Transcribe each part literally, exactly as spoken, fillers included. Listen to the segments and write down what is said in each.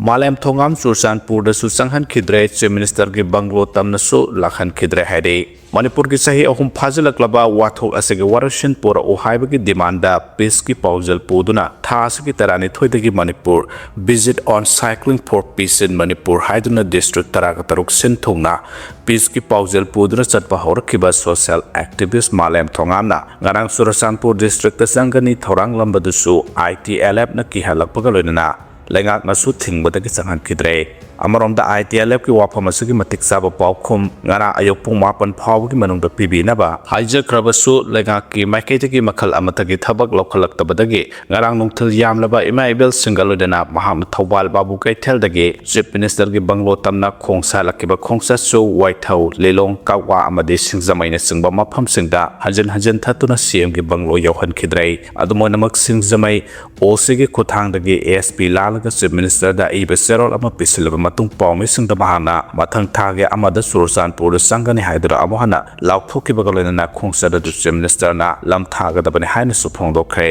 ꯃꯥꯂꯦꯝ ꯊꯣꯉꯥꯝ ꯆꯨꯔꯆꯥꯟꯄꯨꯔꯗꯁꯨ ꯆꯪꯍꯟꯈꯤꯗ꯭ꯔꯦ, Chief Minister ꯒꯤ bungalow ꯇꯝꯅꯁꯨ ꯂꯥꯛꯍꯟꯈꯤꯗ꯭ꯔꯦ ꯍꯥꯏꯔꯤ꯫ ꯃꯅꯤꯄꯨꯔꯒꯤ ꯆꯍꯤ ꯑꯍꯨꯝ ꯐꯥꯖꯤꯜꯂꯛꯂꯕ ꯋꯥꯊꯣꯛ ꯑꯁꯤꯒꯤ ꯋꯥꯔꯣꯏꯁꯤꯟ ꯄꯨꯔꯛꯎ ꯍꯥꯏꯕꯒꯤ demand ꯗ peace ꯀꯤ ꯄꯥꯎꯖꯦꯜ ꯄꯨꯗꯨꯅ ꯊꯥ ꯑꯁꯤꯒꯤ ꯇꯔꯥꯅꯤꯊꯣꯏꯗꯒꯤ Manipur Visit on Cycling for Peace in Manipur ꯍꯥꯏꯗꯨꯅ district ꯇꯔꯥꯒ ꯇꯔꯨꯛ ꯁꯤꯟ ꯊꯨꯡꯅ peace ꯀꯤ ꯄꯥꯎꯖꯦꯜ ꯄꯨꯗꯨꯅ ꯆꯠꯄ ꯍꯧꯔꯛꯈꯤꯕ social activist ꯃꯥꯂꯦꯝ ꯊꯣꯉꯥꯝꯅ ꯉꯔꯥꯡ ꯆꯨꯔꯆꯥꯟꯄꯨꯔ district ꯇ ꯆꯪꯒꯅꯤ ꯊꯧꯔꯥꯡꯂꯝꯕꯗꯨꯁꯨ I T L F ꯅ ꯀꯤꯍꯜꯂꯛꯄꯒ ꯂꯣꯏꯅꯅ ꯂꯩꯉꯥꯛꯅꯁꯨ ꯊꯤꯡꯕꯗꯒꯤ ꯆꯪꯍꯟꯈꯤꯗ꯭ꯔꯦ꯫ ꯑꯃꯔꯣꯝꯗ, I T L F ꯀꯤ ꯋꯥꯐꯝ ꯑꯁꯤꯒꯤ ꯃꯇꯤꯛ ꯆꯥꯕ ꯄꯥꯎꯈꯨꯝ ꯉꯔꯥꯡ ꯑꯌꯨꯛ ꯄꯨꯡ ꯃꯥꯄꯟ ꯐꯥꯎꯕꯒꯤ ꯃꯅꯨꯡꯗ ꯄꯤꯕꯤꯅꯕ ꯍꯥꯏꯖꯈ꯭ꯔꯕꯁꯨ, ꯂꯩꯉꯥꯛꯀꯤ ꯃꯥꯏꯀꯩꯗꯒꯤ ꯃꯈꯜ ꯑꯃꯠꯇꯒꯤ ꯊꯕꯛ ꯂꯧꯈꯠꯂꯛꯇꯕꯗꯒꯤ ꯉꯔꯥꯡ ꯅꯨꯡꯊꯤꯜ ꯌꯥꯝꯂꯕ ꯏꯃꯥ ꯏꯕꯦꯜꯁꯤꯡꯒ ꯂꯣꯏꯅꯅ ꯃꯍꯥꯛꯅ ꯊꯧꯕꯥꯜ ꯕꯥꯕꯨ ꯀꯩꯊꯦꯜꯗꯒꯤ Chief Minister ꯒꯤ ꯕꯪꯒ꯭ꯂꯣ ꯇꯝꯅ ꯈꯣꯡ ꯁꯥꯜꯂꯛꯈꯤꯕ ꯈꯣꯡꯆꯠꯁꯨ ꯋꯥꯏꯊꯧ, ꯂꯤꯂꯣꯡ, ꯀꯛꯋꯥ ꯑꯃꯗꯤ ꯁꯤꯡꯖꯃꯩꯅꯆꯤꯡꯕ ꯃꯐꯝꯁꯤꯡꯗ ꯍꯟꯖꯤꯟ ꯍꯟꯖꯤꯟ ꯊꯠꯇꯨꯅ C M ꯒꯤ ꯕꯪꯒ꯭ꯂꯣ ꯌꯧꯍꯟꯈꯤꯗ꯭ꯔꯦ꯫ ꯑꯗꯨꯝ ꯑꯣꯏꯅꯃꯛ, ꯁꯤꯡꯖꯃꯩ O C ꯒꯤ ꯈꯨꯠꯊꯥꯡꯗꯒꯤ A S P ꯂꯥꯜꯂꯒ Chief Minister ꯗ ꯑꯏꯕ ꯆꯦꯔꯣꯜ ꯑꯃ ꯄꯤꯁꯤꯜꯂꯕ ꯃꯇꯨꯡ, ꯄꯥꯎꯃꯤꯁꯤꯡꯗ ꯃꯍꯥꯛꯅ ꯃꯊꯪ ꯊꯥꯒꯤ ꯑꯃꯗ ꯆꯨꯔꯆꯥꯟꯄꯨꯔꯗ ꯆꯪꯒꯅꯤ ꯍꯥꯏꯗꯨꯅ ꯑꯃꯨꯛ ꯍꯟꯅ ꯂꯥꯎꯊꯣꯛꯈꯤꯕꯒ ꯂꯣꯏꯅꯅ ꯈꯣꯡꯆꯠ ꯑꯗꯨ Chief Minister ꯅ ꯂꯝ ꯊꯥꯒꯗꯕꯅꯤ ꯍꯥꯏꯅꯁꯨ ꯐꯣꯡꯗꯣꯛꯈ꯭ꯔꯦ꯫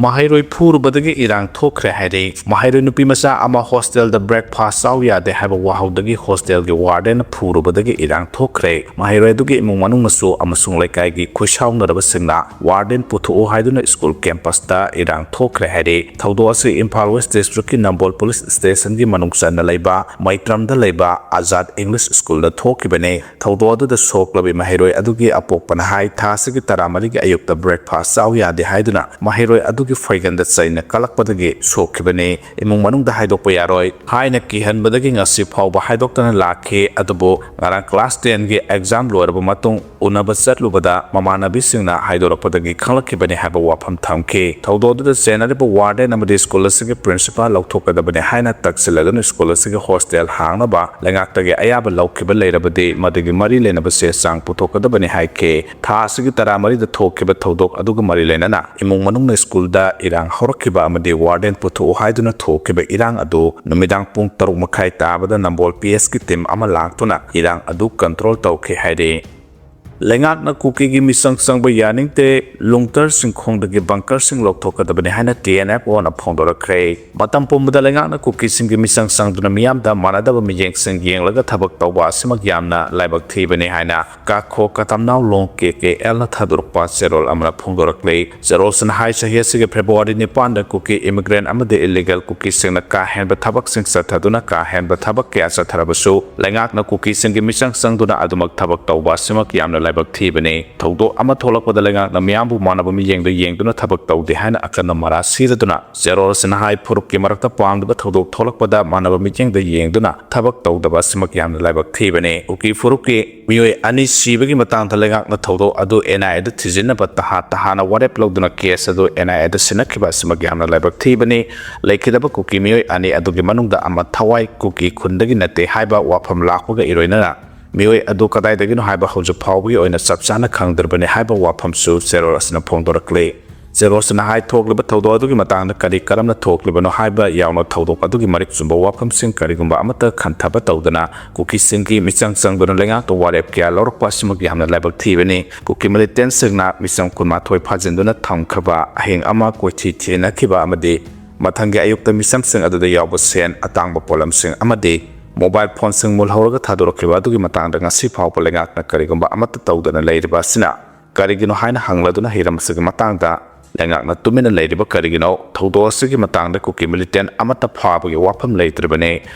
ꯃꯍꯩꯔꯣꯏ ꯐꯨꯔꯨꯕꯗꯒꯤ ꯏꯔꯥꯡ ꯊꯣꯛꯈ꯭ꯔꯦ ꯍꯥꯏꯔꯤ꯫ ꯃꯍꯩꯔꯣꯏ ꯅꯨꯄꯤ ꯃꯆꯥ ꯑꯃ hostel ꯗ breakfast ꯆꯥꯎ ꯌꯥꯗꯦ ꯍꯥꯏꯕ ꯋꯥꯍꯧꯗꯒꯤ hostel ꯒꯤ warden ꯅ ꯐꯨꯔꯨꯕꯗꯒꯤ ꯏꯔꯥꯡ ꯊꯣꯛꯈ꯭ꯔꯦ꯫ ꯃꯍꯩꯔꯣꯏ ꯑꯗꯨꯒꯤ ꯏꯃꯨꯡ ꯃꯅꯨꯡꯅꯁꯨ ꯑꯃꯁꯨꯡ ꯂꯩꯀꯥꯏꯒꯤ ꯈꯨꯠꯁꯥꯎꯅꯔꯕꯁꯤꯡꯅ warden ꯄꯨꯊꯣꯛꯎ ꯍꯥꯏꯗꯨꯅ school campus ꯇ ꯏꯔꯥꯡ ꯊꯣꯛꯈ꯭ꯔꯦ ꯍꯥꯏꯔꯤ꯫ ꯊꯧꯗꯣꯛ ꯑꯁꯤ ꯏꯝꯐꯥꯜ West district ꯀꯤ ꯅꯝꯕꯣꯜ police station ꯒꯤ ꯃꯅꯨꯡ ꯆꯟꯅ ꯂꯩꯕ ꯃꯩꯇ꯭ꯔꯝꯗ ꯂꯩꯕ ꯑꯖꯥꯗ English School ꯗ ꯊꯣꯛꯈꯤꯕꯅꯤ꯫ ꯊꯧꯗꯣꯛ ꯑꯗꯨꯗ ꯁꯣꯛꯂꯕꯤ ꯃꯍꯩꯔꯣꯏ ꯑꯗꯨꯒꯤ ꯑꯄꯣꯛꯄꯅ ꯍꯥꯏ, ꯊꯥ ꯑꯁꯤꯒꯤ ꯇꯔꯥꯃꯔꯤꯒꯤ ꯑꯌꯨꯛꯇ breakfast ꯆꯥꯎ ꯌꯥꯗꯦ ꯍꯥꯏꯗꯨꯅ ꯃꯍꯩꯔꯣꯏ ꯑꯗꯨꯒꯤ ꯐꯩꯒꯟꯗ ꯆꯩꯅ ꯀꯜꯂꯛꯄꯗꯒꯤ ꯁꯣꯛꯈꯤꯕꯅꯤ꯫ ꯏꯃꯨꯡ ꯃꯅꯨꯡꯗ ꯍꯥꯏꯗꯣꯛꯄ ꯌꯥꯔꯣꯏ ꯍꯥꯏꯅ ꯀꯤꯍꯟꯕꯗꯒꯤ ꯉꯁꯤ ꯐꯥꯎꯕ ꯍꯥꯏꯗꯣꯛꯇꯅ ꯂꯥꯛꯈꯤ꯫ ꯑꯗꯨꯕꯨ ꯉꯔꯥꯡ class ten ꯒꯤ exam ꯂꯣꯏꯔꯕ ꯃꯇꯨꯡ ꯎꯅꯕ ꯆꯠꯂꯨꯕꯗ ꯃꯃꯥꯟꯅꯕꯤꯁꯤꯡꯅ ꯍꯥꯏꯗꯣꯔꯛꯄꯗꯒꯤ ꯈꯪꯂꯛꯈꯤꯕꯅꯤ ꯍꯥꯏꯕ ꯋꯥꯐꯝ ꯊꯝꯈꯤ꯫ ꯊꯧꯗꯣꯛ ꯑꯗꯨꯗ ꯆꯦꯟꯅꯔꯤꯕ warden ꯑꯃꯗꯤ school ꯑꯁꯤꯒꯤ principal ꯂꯧꯊꯣꯛꯀꯗꯕꯅꯤ ꯍꯥꯏꯅ ꯇꯛꯁꯤꯜꯂꯗꯨꯅ school ꯑꯁꯤꯒꯤ hostel ꯍꯥꯡꯅꯕ ꯂꯩꯉꯥꯛꯇꯒꯤ ꯑꯌꯥꯕ ꯂꯧꯈꯤꯕ ꯂꯩꯔꯕꯗꯤ ꯃꯗꯨꯒꯤ ꯃꯔꯤ ꯂꯩꯅꯕ ꯆꯦ ꯆꯥꯡ ꯄꯨꯊꯣꯛꯀꯗꯕꯅꯤ ꯍꯥꯏꯈꯤ꯫ ꯊꯥ ꯑꯁꯤꯒꯤ ꯇꯔꯥꯃꯔꯤꯗ ꯊꯣꯛꯈꯤꯕ ꯊꯧꯗꯣꯛ ꯑꯗꯨꯒ ꯃꯔꯤ ꯂꯩꯅꯅ ꯏꯃꯨꯡ ꯃꯅꯨꯡꯅ school ꯗ ꯏꯔꯥꯡ ꯍꯧꯔꯛꯈꯤꯕ ꯑꯃꯗꯤ warden ꯄꯨꯊꯣꯛꯎ ꯍꯥꯏꯗꯨꯅ ꯊꯣꯛꯈꯤꯕ ꯏꯔꯥꯡ ꯑꯗꯨ ꯅꯨꯃꯤꯗꯥꯡ ꯄꯨꯡ ꯇꯔꯨꯛ ꯃꯈꯥꯏ ꯇꯥꯕꯗ ꯅꯝꯕꯣꯜ P S ꯀꯤ team ꯑꯃ ꯂꯥꯛꯇꯨꯅ ꯏꯔꯥꯡ ꯑꯗꯨ control ꯇꯧꯈꯤ ꯍꯥꯏꯔꯤ꯫ ꯂꯩꯉꯥꯛꯅ ꯀꯨꯀꯤꯒꯤ ꯃꯤꯆꯪ ꯆꯪꯕ ꯌꯥꯅꯤꯡꯗꯦ, ꯂꯨꯡꯇꯔ ꯆꯤꯡꯈꯣꯡꯗꯒꯤ ꯕꯪꯀꯔꯁꯤꯡ ꯂꯧꯊꯣꯛꯀꯗꯕꯅꯤ ꯍꯥꯏꯅ ꯇꯤ ꯑꯦꯟ ꯑꯦꯐ ꯑꯣꯅ ꯐꯣꯡꯗꯣꯔꯛꯈ꯭ꯔꯦ꯫ ꯃꯇꯝ ꯄꯨꯝꯕꯗ ꯂꯩꯉꯥꯛꯅ ꯀꯨꯀꯤꯁꯤꯡꯒꯤ ꯃꯤꯆꯪ ꯆꯪꯗꯨꯅ ꯃꯤꯌꯥꯝꯗ ꯃꯥꯟꯅꯗꯕ ꯃꯤꯠꯌꯦꯡꯁꯤꯡ ꯌꯦꯡꯂꯒ ꯊꯕꯛ ꯇꯧꯕ ꯑꯁꯤꯃꯛ ꯌꯥꯝꯅ ꯂꯥꯏꯕꯛ ꯊꯤꯕꯅꯤ ꯍꯥꯏꯅ ꯀꯥꯈꯣ ꯀꯇꯝꯅꯥꯎ ꯂꯣꯡ ꯀꯦ ꯀꯦ ꯑꯦꯜꯅ ꯊꯥꯗꯣꯔꯛꯄ ꯆꯦꯔꯣꯜ ꯑꯃꯅ ꯐꯣꯡꯗꯣꯔꯛꯂꯤ꯫ ꯆꯦꯔꯣꯜꯁꯤꯅ ꯍꯥꯏ, ꯆꯍꯤ ꯑꯁꯤꯒꯤ ꯐꯦꯕ꯭ꯔꯨꯋꯥꯔꯤ ꯅꯤꯄꯥꯟꯗ ꯀꯨꯀꯤ ꯏꯃꯤꯒ꯭ꯔꯦꯟ ꯑꯃꯗꯤ ꯏꯂꯤꯒꯦꯜ ꯀꯨꯀꯤꯁꯤꯡꯅ ꯀꯥ ꯍꯦꯟꯕ ꯊꯕꯛꯁꯤꯡ ꯆꯠꯊꯗꯨꯅ ꯀꯥ ꯍꯦꯟꯕ ꯊꯕꯛ ꯀꯌꯥ ꯆꯠꯊꯔꯕꯁꯨ ꯂꯩꯉꯥꯛꯅ ꯀꯨꯀꯤꯁꯤꯡꯒꯤ ꯃꯤꯆꯪ ꯆꯪꯗꯨꯅ ꯑꯗꯨꯃꯛ ꯊꯕꯛ ꯇꯧꯕ ꯑꯁꯤꯃꯛ ꯌꯥꯝꯅ ꯂꯥꯏꯕꯛ ꯊꯤꯕꯅꯤ꯫ ꯊꯧꯗꯣꯛ ꯑꯃ ꯊꯣꯛꯂꯛꯄꯗ ꯂꯩꯉꯥꯛꯅ ꯃꯤꯌꯥꯝꯕꯨ ꯃꯥꯟꯅꯕ ꯃꯤꯠꯌꯦꯡꯗ ꯌꯦꯡꯗꯨꯅ ꯊꯕꯛ ꯇꯧꯗꯦ ꯍꯥꯏꯅ ꯑꯀꯟꯕ ꯃꯔꯥ ꯁꯤꯖꯗꯨꯅ ꯆꯦꯔꯣꯜꯁꯤꯅ ꯍꯥꯏ, ꯐꯨꯔꯨꯞꯀꯤ ꯃꯔꯛꯇ ꯄꯥꯝꯗꯕ ꯊꯧꯗꯣꯛ ꯊꯣꯛꯂꯛꯄꯗ ꯃꯥꯟꯅꯕ ꯃꯤꯠꯌꯦꯡꯗ ꯌꯦꯡꯗꯨꯅ ꯊꯕꯛ ꯇꯧꯗꯕ ꯑꯁꯤꯃꯛ ꯌꯥꯝꯅ ꯂꯥꯏꯕꯛ ꯊꯤꯕꯅꯤ꯫ ꯀꯨꯀꯤ ꯐꯨꯔꯨꯞꯀꯤ ꯃꯤꯑꯣꯏ ꯑꯅꯤ ꯁꯤꯕꯒꯤ ꯃꯇꯥꯡꯗ ꯂꯩꯉꯥꯛꯅ ꯊꯧꯗꯣꯛ ꯑꯗꯨ ꯑꯦꯟ ꯑꯥꯏ ꯑꯦꯗ ꯊꯤꯖꯤꯟꯅꯕ ꯇꯍꯥ ꯇꯍꯥꯅ ꯋꯥꯔꯦꯞ ꯂꯧꯗꯨꯅ ꯀꯦꯁ ꯑꯗꯨ ꯑꯦꯟ ꯑꯥꯏ ꯑꯦꯗ ꯁꯤꯟꯅꯈꯤꯕ ꯑꯁꯤꯃꯛ ꯌꯥꯝꯅ ꯂꯥꯏꯕꯛ ꯊꯤꯕꯅꯤ꯫ ꯂꯩꯈꯤꯗꯕ ꯀꯨꯀꯤ ꯃꯤꯑꯣꯏ ꯑꯅꯤ ꯑꯗꯨꯒꯤ ꯃꯅꯨꯡꯗ ꯑꯃ ꯊꯋꯥꯏ ꯀꯨꯀꯤ ꯈꯨꯟꯗꯒꯤ ꯅꯠꯇꯦ ꯍꯥꯏꯕ ꯋꯥꯐꯝ ꯂꯥꯛꯄꯒ ꯏꯔꯣꯏꯅꯅ ꯃꯤꯑꯣꯏ ꯑꯗꯨ ꯀꯗꯥꯏꯗꯒꯤꯅꯣ ꯍꯥꯏꯕ ꯍꯧꯖꯤꯛ ꯐꯥꯎꯕꯒꯤ ꯑꯣꯏꯅ ꯆꯞ ꯆꯥꯅ ꯈꯪꯗ꯭ꯔꯕꯅꯤ ꯍꯥꯏꯕ ꯋꯥꯐꯝꯁꯨ ꯆꯦꯔꯣꯜ ꯑꯁꯤꯅ ꯐꯣꯡꯗꯣꯔꯛꯂꯤ꯫ ꯆꯦꯔꯣꯜꯁꯤꯅ ꯍꯥꯏ, ꯊꯣꯛꯂꯤꯕ ꯊꯧꯗꯣꯛ ꯑꯗꯨꯒꯤ ꯃꯇꯥꯡꯗ ꯀꯔꯤ ꯀꯔꯝꯅ ꯊꯣꯛꯂꯤꯕꯅꯣ ꯍꯥꯏꯕ ꯌꯥꯎꯅ ꯊꯧꯗꯣꯛ ꯑꯗꯨꯒꯤ ꯃꯔꯤꯛ ꯆꯨꯝꯕ ꯋꯥꯐꯝꯁꯤꯡ ꯀꯔꯤꯒꯨꯝꯕ ꯑꯃꯠꯇ ꯈꯟꯊꯕ ꯇꯧꯗꯅ ꯀꯨꯀꯤꯁꯤꯡꯒꯤ ꯃꯤꯆꯪ ꯆꯪꯗꯨꯅ ꯂꯩꯉꯥꯛꯇ ꯋꯥꯔꯦꯞ ꯀꯌꯥ ꯂꯧꯔꯛꯄ ꯑꯁꯤꯃꯛ ꯌꯥꯝꯅ ꯂꯥꯏꯕꯛ ꯊꯤꯕꯅꯤ꯫ ꯀꯨꯀꯤ ꯃꯤꯂꯤꯇꯦꯟꯁꯤꯡꯅ ꯃꯤꯆꯪ ꯀꯨꯟꯃꯥꯊꯣꯏ ꯐꯥꯖꯤꯟꯗꯨꯅ ꯊꯝꯈ꯭ꯔꯕ ꯑꯍꯤꯡ ꯑꯃ ꯀꯣꯏꯊꯤ ꯊꯤꯅꯈꯤꯕ ꯑꯃꯗꯤ ꯃꯊꯪꯒꯤ ꯑꯌꯨꯛꯇ ꯃꯤꯆꯝꯁꯤꯡ ꯑꯗꯨꯗ ꯌꯥꯎꯕ ꯁꯦꯟ, ꯑꯇꯥꯡꯕ ꯄꯣꯠꯂꯝꯁꯤꯡ ꯑꯃꯗꯤ ꯃꯣꯕꯥꯏꯜ ꯐꯣꯟꯁꯤꯡ ꯃꯨꯜꯍꯧꯔꯒ ꯊꯥꯗꯣꯔꯛꯈꯤꯕ ꯑꯗꯨꯒꯤ ꯃꯇꯥꯡꯗ ꯉꯁꯤ ꯐꯥꯎꯕ ꯂꯩꯉꯥꯛꯅ ꯀꯔꯤꯒꯨꯝꯕ ꯑꯃꯠꯇ ꯇꯧꯗꯅ ꯂꯩꯔꯤꯕ ꯑꯁꯤꯅ ꯀꯔꯤꯒꯤꯅꯣ ꯍꯥꯏꯅ ꯍꯪꯂꯗꯨꯅ ꯍꯤꯔꯝ ꯑꯁꯤꯒꯤ ꯃꯇꯥꯡꯗ ꯂꯩꯉꯥꯛꯅ ꯇꯨꯃꯤꯟꯅ ꯂꯩꯔꯤꯕ ꯀꯔꯤꯒꯤꯅꯣ? ꯊꯧꯗꯣꯛ ꯑꯁꯤꯒꯤ ꯃꯇꯥꯡꯗ ꯀꯨꯀꯤ ꯃꯤꯂꯤꯇꯦꯟ ꯑꯃꯠꯇ ꯐꯥꯕꯒꯤ ꯋꯥꯐꯝ ꯂꯩꯇ꯭ꯔꯤꯕꯅꯤ꯫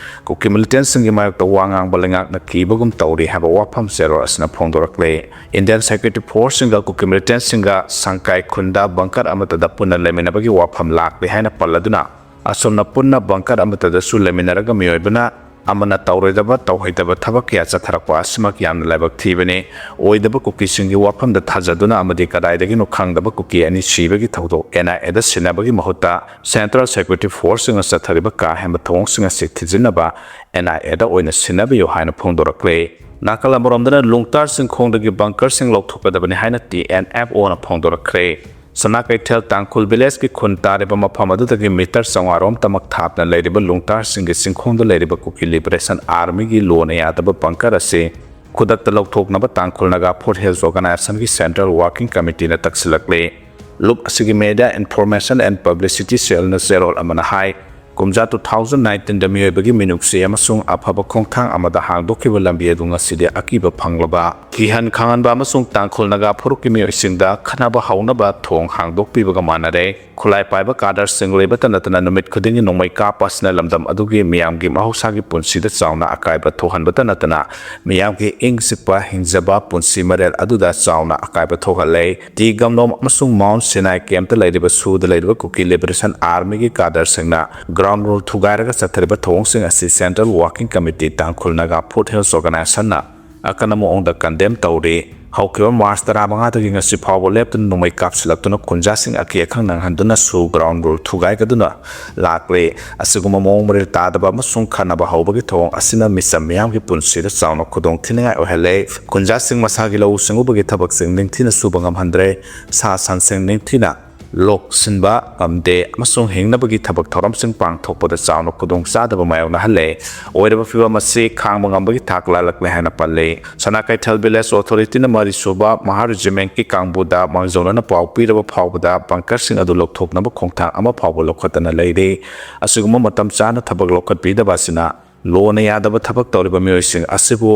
ꯀꯨꯀꯤ ꯃꯤꯂꯤꯇꯦꯟꯁꯤꯡꯒꯤ ꯃꯥꯌꯣꯛꯇ ꯋꯥ ꯉꯥꯡꯕ ꯂꯩꯉꯥꯛꯅ ꯀꯤꯕꯒꯨꯝ ꯇꯧꯔꯤ ꯍꯥꯏꯕ ꯋꯥꯐꯝ ꯆꯦꯔꯣꯜ ꯑꯁꯤꯅ ꯐꯣꯡꯗꯣꯔꯛꯂꯤ꯫ ꯏꯟꯗꯤꯌꯟ ꯁꯦꯀ꯭ꯌꯨꯔꯤꯇꯤ ꯐꯣꯔꯁꯁꯤꯡꯒ ꯀꯨꯀꯤ ꯃꯤꯂꯤꯇꯦꯟꯁꯤꯡꯒ ꯁꯪꯀꯥꯏ ꯈꯨꯟꯗ ꯕꯪꯀꯔ ꯑꯃꯠꯇꯗ ꯄꯨꯟꯅ ꯂꯩꯃꯤꯟꯅꯕꯒꯤ ꯋꯥꯐꯝ ꯂꯥꯛꯂꯤ ꯍꯥꯏꯅ ꯄꯜꯂꯗꯨꯅ, ꯑꯁꯨꯝꯅ ꯄꯨꯟꯅ ꯕꯪꯀꯔ ꯑꯃꯠꯇꯗꯁꯨ ꯂꯩꯃꯤꯟꯅꯔꯒ ꯃꯤꯑꯣꯏꯕꯅ ꯑꯃꯅ ꯇꯧꯔꯣꯏꯗꯕ, ꯇꯧꯍꯩꯗꯕ ꯊꯕꯛ ꯀꯌꯥ ꯆꯠꯊꯔꯛꯄ ꯑꯁꯤꯃꯛ ꯌꯥꯝꯅ ꯂꯥꯏꯕꯛ ꯊꯤꯕꯅꯤ꯫ ꯑꯣꯏꯗꯕ ꯀꯨꯀꯤꯁꯤꯡꯒꯤ ꯋꯥꯐꯝꯗ ꯊꯥꯖꯗꯨꯅ ꯑꯃꯗꯤ ꯀꯗꯥꯏꯗꯒꯤꯅꯣ ꯈꯪꯗꯕ ꯀꯨꯀꯤ ꯑꯅꯤ ꯁꯤꯕꯒꯤ ꯊꯧꯗꯣꯛ ꯑꯦꯟ ꯑꯥꯏ ꯑꯦꯗ ꯁꯤꯟꯅꯕꯒꯤ ꯃꯍꯨꯠꯇ ꯁꯦꯟꯇ꯭ꯔꯦꯜ ꯁꯦꯀ꯭ꯌꯨꯔꯤꯇꯤ ꯐꯣꯔꯁꯁꯤꯡꯅ ꯆꯠꯊꯔꯤꯕ ꯀꯥ ꯍꯦꯟꯕ ꯊꯧꯑꯣꯡꯁꯤꯡ ꯑꯁꯤ ꯊꯤꯖꯤꯟꯅꯕ ꯑꯦꯟ ꯑꯥꯏ ꯑꯦꯗ ꯑꯣꯏꯅ ꯁꯤꯟꯅꯕꯤꯌꯨ ꯍꯥꯏꯅ ꯐꯣꯡꯗꯣꯔꯛꯂꯤ꯫ ꯅꯥꯀꯜ ꯑꯃꯔꯣꯝꯗꯅ ꯂꯨꯡꯇꯥꯔ ꯆꯤꯡꯈꯣꯡꯗꯒꯤ ꯕꯪꯀꯔꯁꯤꯡ ꯂꯧꯊꯣꯛꯀꯗꯕꯅꯤ ꯍꯥꯏꯅ ꯇꯤ ꯑꯦꯟ ꯑꯦꯐ ꯑꯣꯅ ꯐꯣꯡꯗꯣꯔꯛꯈ꯭ꯔꯦ꯫ ꯁꯅꯥ ꯀꯩꯊꯦꯜ ꯇꯥꯡꯈꯨꯜ ꯚꯤꯂꯦꯖꯀꯤ ꯈꯨꯟ ꯇꯥꯔꯤꯕ ꯃꯐꯝ ꯑꯗꯨꯗꯒꯤ ꯃꯤꯇꯔ ꯆꯥꯝꯃꯉꯥ ꯔꯣꯝ ꯇꯃꯛ ꯊꯥꯞꯅ ꯂꯩꯔꯤꯕ ꯂꯨꯡꯇꯥꯔꯁꯤꯡꯒꯤ ꯆꯤꯡꯈꯣꯡꯗ ꯂꯩꯔꯤꯕ ꯀꯨꯀꯤ ꯂꯤꯕꯔꯦꯁꯟ ꯑꯥꯔꯃꯤꯒꯤ ꯂꯣꯅ ꯌꯥꯗꯕ ꯕꯪꯀꯔ ꯑꯁꯤ ꯈꯨꯗꯛꯇ ꯂꯧꯊꯣꯛꯅꯕ ꯇꯥꯡꯈꯨꯜ ꯅꯥꯒꯥ ꯐꯨꯗ ꯍꯤꯜꯁ ꯑꯣꯔꯒꯅꯥꯏꯖꯦꯁꯟꯒꯤ ꯁꯦꯟꯇ꯭ꯔꯦꯜ ꯋꯥꯔꯀꯤꯡ ꯀꯃꯤꯇꯤꯅ ꯇꯛꯁꯤꯜꯂꯛꯂꯤ꯫ ꯂꯨꯞ ꯑꯁꯤꯒꯤ ꯃꯦꯗꯤꯌꯥ ꯏꯟꯐꯣꯔꯃꯦꯁꯟ ꯑꯦꯟ ꯄꯕ꯭ꯂꯤꯁꯤꯇꯤ ꯁꯦꯜꯅ ꯆꯦꯔꯣꯜ ꯑꯃꯅ ꯍꯥꯏ, ꯀꯨꯝꯖꯥ ꯇꯨ ꯊꯥꯎꯖꯟ ꯅꯥꯏꯟꯇꯤꯟꯗ ꯃꯤꯑꯣꯏꯕꯒꯤ ꯃꯤꯅꯨꯡꯁꯤ ꯑꯃꯁꯨꯡ ꯑꯐꯕ ꯈꯣꯡꯊꯥꯡ ꯑꯃꯗ ꯍꯥꯡꯗꯣꯛꯈꯤꯕ ꯂꯝꯕꯤ ꯑꯗꯨ ꯉꯁꯤꯗꯤ ꯑꯀꯤꯕ ꯐꯪꯂꯕ, ꯀꯤꯍꯟ ꯈꯪꯍꯟꯕ ꯑꯃꯁꯨꯡ ꯇꯥꯡꯈꯨꯜ ꯅꯥꯒꯥ ꯐꯨꯔꯨꯞꯀꯤ ꯃꯤꯑꯣꯏꯁꯤꯡꯗ ꯈꯠꯅꯕ ꯍꯧꯅꯕ ꯊꯣꯡ ꯍꯥꯡꯗꯣꯛꯄꯤꯕꯒ ꯃꯥꯟꯅꯔꯦ꯫ ꯈꯨꯠꯂꯥꯏ ꯄꯥꯏꯕ ꯀꯥꯗꯔꯁꯤꯡ ꯂꯩꯕꯇ ꯅꯠꯇꯅ ꯅꯨꯃꯤꯠ ꯈꯨꯗꯤꯡꯒꯤ ꯅꯣꯡꯃꯩ ꯀꯥꯞꯄ ꯑꯁꯤꯅ ꯂꯝꯗꯝ ꯑꯗꯨꯒꯤ ꯃꯤꯌꯥꯝꯒꯤ ꯃꯍꯧꯁꯥꯒꯤ ꯄꯨꯟꯁꯤꯗ ꯆꯥꯎꯅ ꯑꯀꯥꯏꯕ ꯊꯣꯛꯍꯟꯕꯇ ꯅꯠꯇꯅ ꯃꯤꯌꯥꯝꯒꯤ ꯏꯪ ꯆꯤꯛꯄ ꯍꯤꯡꯖꯕ ꯄꯨꯟꯁꯤ ꯃꯔꯦꯜ ꯑꯗꯨꯗ ꯆꯥꯎꯅ ꯑꯀꯥꯏꯕ ꯊꯣꯛꯍꯜꯂꯦ꯫ ꯇꯤ ꯒꯝꯂꯣꯝ ꯑꯃꯁꯨꯡ ꯃꯥꯎꯟ ꯁꯤꯅꯥꯏ ꯀꯦꯝꯞꯇ ꯂꯩꯔꯤꯕ ꯁꯨꯗ ꯂꯩꯔꯤꯕ ꯀꯨꯀꯤ ꯂꯤꯕꯔꯦꯁꯟ ꯑꯥꯔꯃꯤꯒꯤ ꯀꯥꯗꯔꯁꯤꯡꯅ ꯒ꯭ꯔꯥꯎꯟ ꯔꯨꯜ ꯊꯨꯒꯥꯏꯔꯒ ꯆꯠꯊꯔꯤꯕ ꯊꯧꯑꯣꯡꯁꯤꯡ ꯑꯁꯤ ꯁꯦꯟꯇ꯭ꯔꯦꯜ ꯋꯥꯔꯀꯤꯡ ꯀꯃꯤꯇꯤ ꯇꯥꯡꯈꯨꯜ ꯅꯥꯒꯥ ꯐꯨꯗ ꯍꯤꯜꯁ ꯑꯣꯔꯒꯅꯥꯏꯖꯦꯁꯟꯅ ꯑꯀꯟꯕ ꯃꯑꯣꯡꯗ ꯀꯟꯗꯦꯝ ꯇꯧꯔꯤ꯫ ꯍꯧꯈꯤꯕ ꯃꯥꯔꯆ ꯇꯔꯥꯃꯉꯥꯗꯒꯤ ꯉꯁꯤ ꯐꯥꯎꯕ ꯂꯦꯞꯇꯅ ꯅꯣꯡꯃꯩ ꯀꯥꯞꯁꯤꯜꯂꯛꯇꯨꯅ ꯈꯨꯟꯖꯥꯁꯤꯡ ꯑꯀꯤ ꯑꯈꯪ ꯅꯪꯍꯟꯗꯨꯅ ꯁꯨ ꯒ꯭ꯔꯥꯎꯟ ꯔꯨꯜ ꯊꯨꯒꯥꯏꯒꯗꯨꯅ ꯂꯥꯛꯂꯤ꯫ ꯑꯁꯤꯒꯨꯝꯕ ꯃꯑꯣꯡ ꯃꯔꯤꯜ ꯇꯥꯗꯕ ꯑꯃꯁꯨꯡ ꯈꯠꯅꯕ ꯍꯧꯕꯒꯤ ꯊꯧꯑꯣꯡ ꯑꯁꯤꯅ ꯃꯤꯆꯝ ꯃꯤꯌꯥꯝꯒꯤ ꯄꯨꯟꯁꯤꯗ ꯆꯥꯎꯅ ꯈꯨꯗꯣꯡ ꯊꯤꯅꯤꯡꯉꯥꯏ ꯑꯣꯏꯍꯜꯂꯦ꯫ ꯈꯨꯟꯖꯥꯁꯤꯡ ꯃꯁꯥꯒꯤ ꯂꯧꯎ ꯁꯤꯡꯎꯕꯒꯤ ꯊꯕꯛꯁꯤꯡ ꯅꯤꯡꯊꯤꯅ ꯁꯨꯕ ꯉꯝꯍꯟꯗ꯭ꯔꯦ꯫ ꯁꯥ ꯁꯟꯁꯤꯡ ꯅꯤꯡꯊꯤꯅ ꯂꯣꯛꯁꯤꯟꯕ ꯉꯝꯗꯦ ꯑꯃꯁꯨꯡ ꯍꯤꯡꯅꯕꯒꯤ ꯊꯕꯛ ꯊꯧꯔꯝꯁꯤꯡ ꯄꯥꯡꯊꯣꯛꯄꯗ ꯆꯥꯎꯅ ꯈꯨꯗꯣꯡꯆꯥꯗꯕ ꯃꯥꯌꯣꯛꯅꯍꯜꯂꯦ꯫ ꯑꯣꯏꯔꯕ ꯐꯤꯚꯝ ꯑꯁꯤ ꯈꯥꯡꯕ ꯉꯝꯕꯒꯤ ꯊꯥꯛ ꯂꯥꯜꯂꯛꯂꯦ ꯍꯥꯏꯅ ꯄꯜꯂꯤ꯫ ꯁꯅꯥ ꯀꯩꯊꯦꯜ ꯚꯤꯂꯦꯖ ꯑꯣꯊꯣꯔꯤꯇꯤꯅ ꯃꯔꯤ ꯁꯨꯕ ꯃꯍꯥ ꯔꯦꯖꯤꯃꯦꯟꯠꯀꯤ ꯀꯥꯡꯕꯨꯗ ꯃꯥꯡꯖꯧꯅꯅ ꯄꯥꯎ ꯄꯤꯔꯕ ꯐꯥꯎꯕꯗ ꯕꯪꯀꯔꯁꯤꯡ ꯑꯗꯨ ꯂꯧꯊꯣꯛꯅꯕ ꯈꯣꯡꯊꯥꯡ ꯑꯃ ꯐꯥꯎꯕ ꯂꯧꯈꯠꯇꯅ ꯂꯩꯔꯤ꯫ ꯑꯁꯤꯒꯨꯝꯕ ꯃꯇꯝ ꯆꯥꯅ ꯊꯕꯛ ꯂꯧꯈꯠꯄꯤꯗꯕ ꯑꯁꯤꯅ ꯂꯣꯅ ꯌꯥꯗꯕ ꯊꯕꯛ ꯇꯧꯔꯤꯕ ꯃꯤꯑꯣꯏꯁꯤꯡ ꯑꯁꯤꯕꯨ